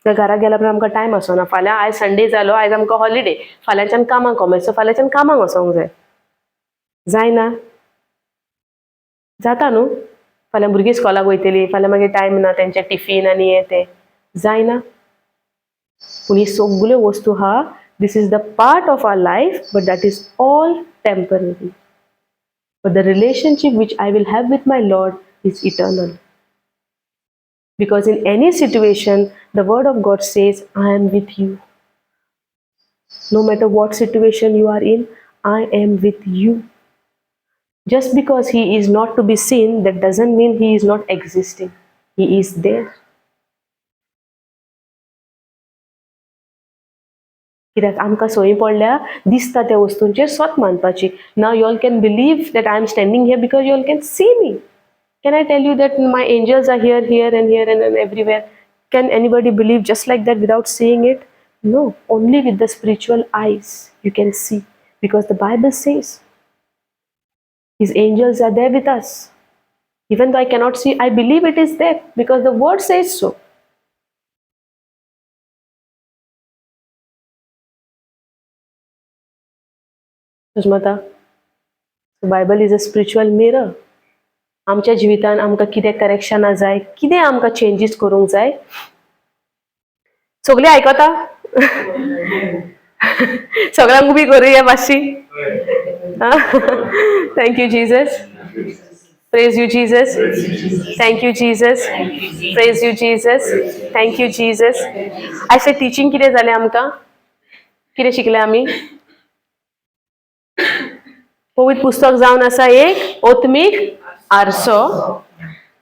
घरा गेल्या उपरांत आमकां टायम आसना. फाल्यां आयज संडे जालो, आयज आमकां हॉलिडे, फाल्यांच्यान कामाक कॉमेस, सो फाल्यांच्यान कामाक वचोंक जाय. जायना? जाता न्हू? फाल्यां भुरगीं स्कॉलाक वयतलीं, फाल्यां मागीर टायम ना तेंचें टिफीन आनी हें तें, जायना? पूण ही सगल्यो वस्तू आहा, this is the part of our life, but that is all temporary. But the relationship which I will have with my Lord is eternal. Because in any situation, the word of God says, I am with you. No matter what situation you are in, I am with you. Just because he is not to be seen, that doesn't mean he is not existing. He is there. कित्याक आमकां संवय पडल्या दिसता त्या वस्तूंचेर स्वत मानपाची. Now you all can believe that I am standing here because you all can see me. Can I tell you that my angels are here, here and here and everywhere? Can anybody believe just like that without seeing it? No, only with the spiritual eyes you can see, because the Bible says his angels are there with us. Even though I cannot see, I believe it is there because the word says so. Sujmata, the Bible is a spiritual mirror. आमच्या जिवितान आमकां कितें करेक्शनां जाय, कितें आमकां changes करूंक जाय, सगळें आयकता? सगळ्यांक उबी करुया मातशी. Thank you Jesus, praise you Jesus, thank you Jesus, praise you Jesus, thank you Jesus. आयज टिचींग कितें जालें आमकां? कितें शिकले आमी? पवित्र पुस्तक जावन आसा एक ओत्मीक आरसो.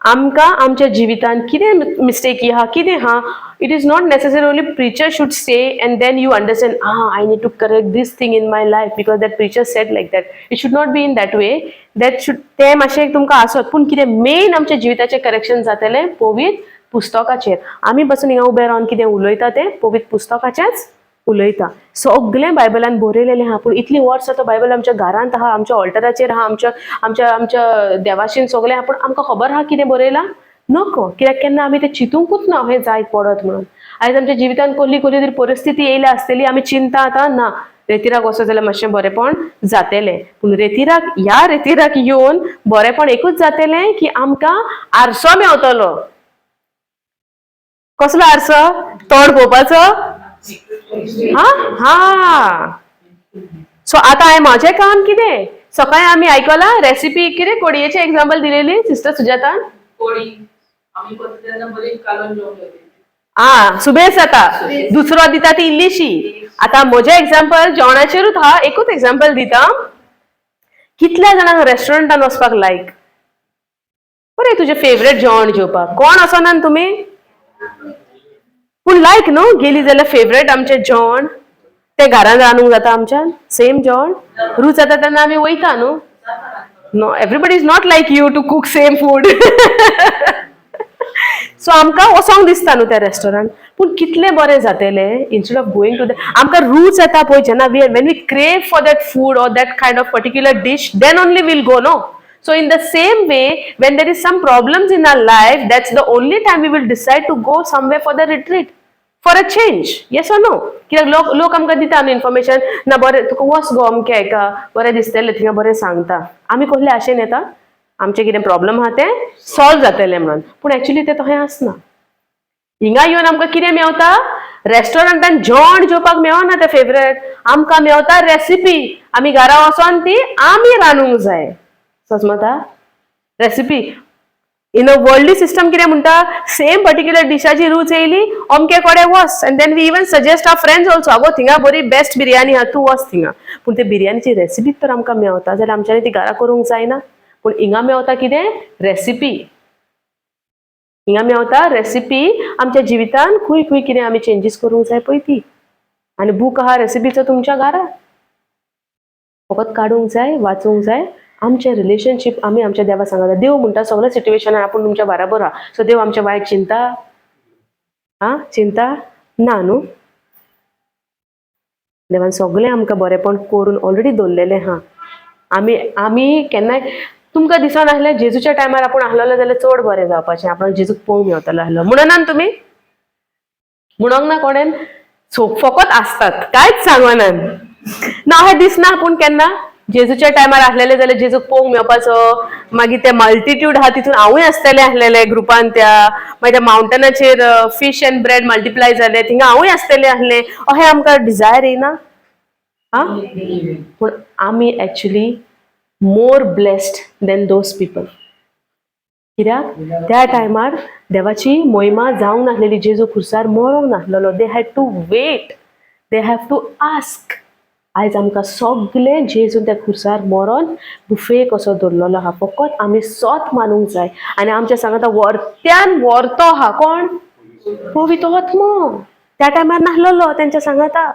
आमकां आमच्या जिवितान कितें मिस्टेकी आहा, कितें आहा, it is not necessary only preacher should say and then you understand, I need to correct this thing in my life because that preacher said like that. It should not be in that way. That should तें मातशें तुमकां आसत, पूण कितें main आमच्या जिविताचें correction जातलें पवित्र पुस्तकाचेर. आमी बसून हिंगा उबे रावन कितें उलयता तें पवित्र पुस्तकाचेंच उलयता. सगळें बायबलान बरयलेलें आहा, पूण इतलीं वर्सां तो बायबल आमच्या घरांत आहा, आमच्या ऑल्टराचेर आहा, आमच्या आमच्या आमच्या देवाशीन सगळें आहा, पूण आमकां खबर आहा कितें बरयलां नको. कित्याक केन्ना आमी तें चिंतूंकूच ना हें जायत पडत म्हणून. आयज आमच्या जिवितान कसली कसली तरी परिस्थिती येयल्या आसतली, आमी चिंता आतां ना रेतिराक वचत जाल्यार मातशें बरेंपण जातलें, पूण रेतिराक ह्या रेतिराक येवन बरेंपण एकूच जातलें की आमकां आरसो मेवतलो. कसलो आरसो? तोंड पळोवपाचो? हा हा. सो आतां हांवें म्हाजें काम कितें? सकाळीं आमी आयकलां रेसिपी कितें कोडयेचें एग्जाम्पल दिलेली सिस्टर सुजातान. आ सुबेस जाता, दुसरो दिता ती इल्लीशी. आतां म्हजें एग्जाम्पल जेवणाचेरूच हा, एकूच एग्जाम्पल दिता. कितल्या जाणांक रेस्टॉरंटान वचपाक लायक? बरें, तुजें फेवरेट जेवण जेवपाक कोण वचना तुमी? पूण लायक न्हू, गेली जाल्यार फेवरेट आमचें जेवण तें घरान रांदूंक जाता आमच्यान, सेम जेवण रूच जाता तेन्ना आमी वयता न्हू. No, everybody is not like you to cook same food. So आमकां वचोंक दिसता न्हू त्या रेस्टॉरंट, पूण कितलें बरें जातलें instead of going to the, आमकां रूच येता पळय जेन्ना we when we crave for that food or that kind of particular dish, then only we'll go no. So in the same way, when there is some problems in our life, that's the only time we will decide to go somewhere for the retreat, For a change, yes or no? कित्याक लोक लोक आमकां दिता न्हू information ना, बरें तुका वच गो अमकें हेका, बरें दिसतलें थिंगा, बरें सांगता. आमी कसले आशेन येता, आमचें कितें प्रॉब्लम आहा तें सॉल्व जातलें म्हणून. पूण एक्चुली तें तशें आसना. हिंगा येवन आमकां कितें मेवता? रेस्टॉरंटान जेवण जेवपाक मेवना तें फेवरेट, आमकां मेवता रेसिपी. आमी घरा वचोन ती आमी रांदूंक जाय. समजता? Recipe in a worldly system कितें म्हणटा, सेम पर्टिक्युलर डिशाची रूच येयली, अमके कडेन वच. And then we even suggest our friends also, आगो थिंगा बरी बेस्ट बिरयानी आहा, तूं वच थिंगा. पूण ते बिरयानीची रेसिपी तर आमकां मेवता जाल्यार आमच्यांनी ती घरा करूंक जायना. पूण हिंगा मेवता कितें? रेसिपी. हिंगा मेवता रेसिपी. आमच्या जिवितान खंय खंय कितें आमी चेंजीस करूंक जाय पळय ती. आनी बूक आहा रेसिपीचो तुमच्या घरा, फकत काडूंक जाय, वाचूंक जाय. आमचें रिलेशनशीप आमी आमच्या देवा सांगता. देव म्हणटा सगळ्या सिट्युएशनान आपूण तुमच्या बराबर आहा. सो देव आमचें वायट चिंता आं चिंता ना न्हू. देवान सगळें आमकां बरेंपण करून ऑलरेडी दवरलेलें आहा. आमी आमी केन्नाय तुमकां दिसना आसलें जेजूच्या टायमार आपूण आसलेलो जाल्यार चड बरें जावपाचें, आपणाक जेजूक पळोवंक मेवतलो आसलो म्हणना तुमी? म्हणोंक ना कोणेन? सो फकत आसतात, कांयच सांगनात ना. अशें दिसना पूण केन्ना जेजूच्या टायमार आसलेले जाल्यार जेजूक पळोवंक मेवपाचो. मागीर ते मल्टिट्यूड आहा तितून हांवूय आसतलें आसलेलें ग्रुपान त्या. मागीर त्या मावंटनाचेर फीश अँड ब्रेड मल्टिप्लाय जाले, थिंगा हांवूय आसतलें आसलें, अशें आमकां डिजायर येयना आं. पूण आमी actually more blessed than those people. कित्याक त्या टायमार देवाची मोहिमा जावंक नासलेली, जेजू खुर्सार मरोंक नासलेलो. They had to wait, they have to ask. आयज आमकां सगलें जेजून त्या खुर्सार मरोन बुफे कसो दवरलेलो आहा. फकत आमी सोत मानूंक जाय. आनी आमच्या सांगता व्हरत्यान व्हरतो आहा कोण? पवित्र आत्मो. त्या टायमार नासलेलो तेंच्या सांगाता.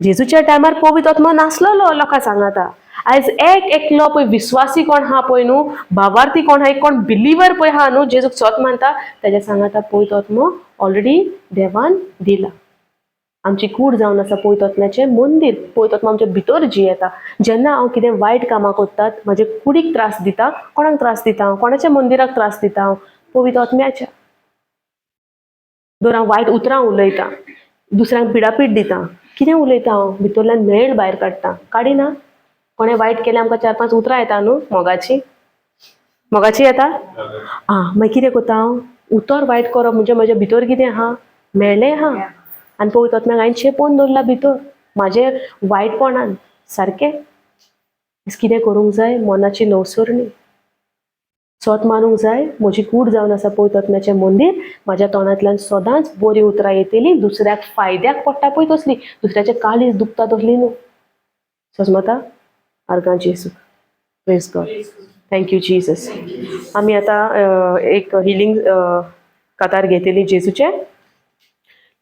जेजूच्या टायमार पवित्र आत्मो नासलेलो लोकां सांगाता. आयज एक एकलो पळय विस्वासी कोण आहा पळय न्हू, भावार्थी कोण आहा, कोण बिलीवर पळय आहा न्हू, जेजूक सोत मानता, तेज्या सांगाता पवित्र आत्मो ऑलरेडी देवान दिला. आमची कूड जावन आसा पवित्र आत्म्याचें मंदीर. पवित्र आत्मो आमच्या भितर जियेता. जेन्ना हांव कितें वायट कामां करतात, म्हजे कुडीक त्रास दिता, कोणाक त्रास दिता हांव? कोणाच्या मंदिराक त्रास दिता हांव? पवित्र आत्म्याच्या. दर हांव वायट उतरां उलयतां, दुसऱ्यांक पिडापीड दिता, कितें उलयता हांव? भितरल्यान मेळ भायर काडटा, काडिना? कोणें वायट केलें आमकां चार पांच उतरां येता न्हू, मोगाची मोगाची येता. आं, मागीर कितें करता हांव? उतर वायट करप म्हणजे म्हज्या भितर कितें आहा? मेळ्ळें आहा. आनी पवित्र आत्म्याक हांवें चेपोवन दवरला भितर म्हाजे वायटपणान सारकें. कितें करूंक जाय? मनाची नवसरणी. सोत मानूंक जाय, म्हजी कूड जावन आसा पवित्र आत्म्याचें मंदीर. म्हाज्या तोंडांतल्यान सदांच बरीं उतरां येतलीं, दुसऱ्याक फायद्याक पडटा पळय तसली, दुसऱ्याचें काळीज दुखता तसली न्हू. सजमता? आर्गां जेजूक. Praise God. Thank you Jesus. आमी आतां एक हिलींग कातार घेतली जेजूचें.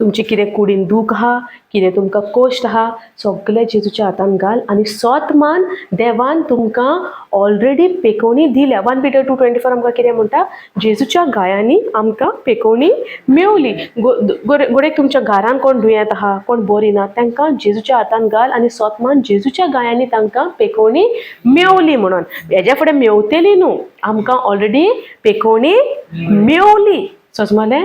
तुमची कितें कुडीन दूख आहा, कितें तुमकां कश्ट आहा, सगळें जेजूच्या हातान घाल आनी सोत मान देवान तुमकां ऑलरेडी पेकोवणी दिल्या. 1 Peter 2:24 आमकां कितें म्हणटा? जेजूच्या गायांनी आमकां पेकोवणी मेवली. गोडेक तुमच्या घरान कोण दुयेंत आहा, कोण बरी ना, तांकां जेजूच्या हातान घाल आनी सोत मान जेजूच्या गायांनी तांकां पेकोवणी मेवली म्हणून. हेज्या फुडें मेवतली न्हू, आमकां ऑलरेडी पेकोवणी मेवली. सजमलें?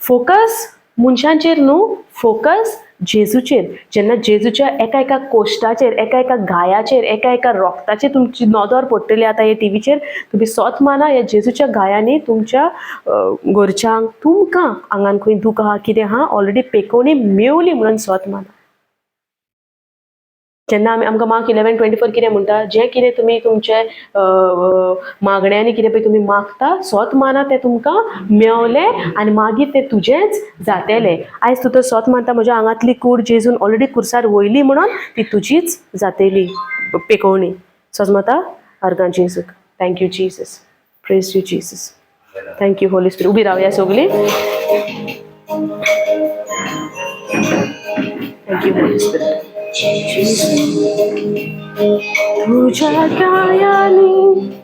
फोकस मनशांचेर न्हू, फोकस जेजूचेर. जेन्ना जेजूच्या एका एका कोश्टाचेर, एका एका घायाचेर, एका एका रोगताचेर तुमची नदर पडटली आतां हे टिवीचेर, तुमी सोत माना ह्या जेजूच्या घायांनी तुमच्या घरच्यांक, तुमकां आंगान खंय दूख आहा, कितें आहा, ऑलरेडी पेकोवणी मेवली म्हणून सोत माना. जेन्ना आमी आमकां मार्क 11:24 कितें म्हणटा? जें कितें तुमी तुमचे मागण्यांनी कितें पळय तुमी मागता, सोत माना तें तुमकां मेवलें आनी मागीर तें तुजेंच जातेलें. आयज तूं तर सोत मानता म्हज्या आंगांतली कूड जेजून ऑलरेडी खुर्सार वयली म्हणून, ती तुजीच जातेली पेकोवणी. सजमता? आर्गां जेजूक. Thank you Jesus. Praise you Jesus. Thank you Holy Spirit. उबी रावया सगळीं. Thank you Holy Spirit. तुझ्या गायांनी.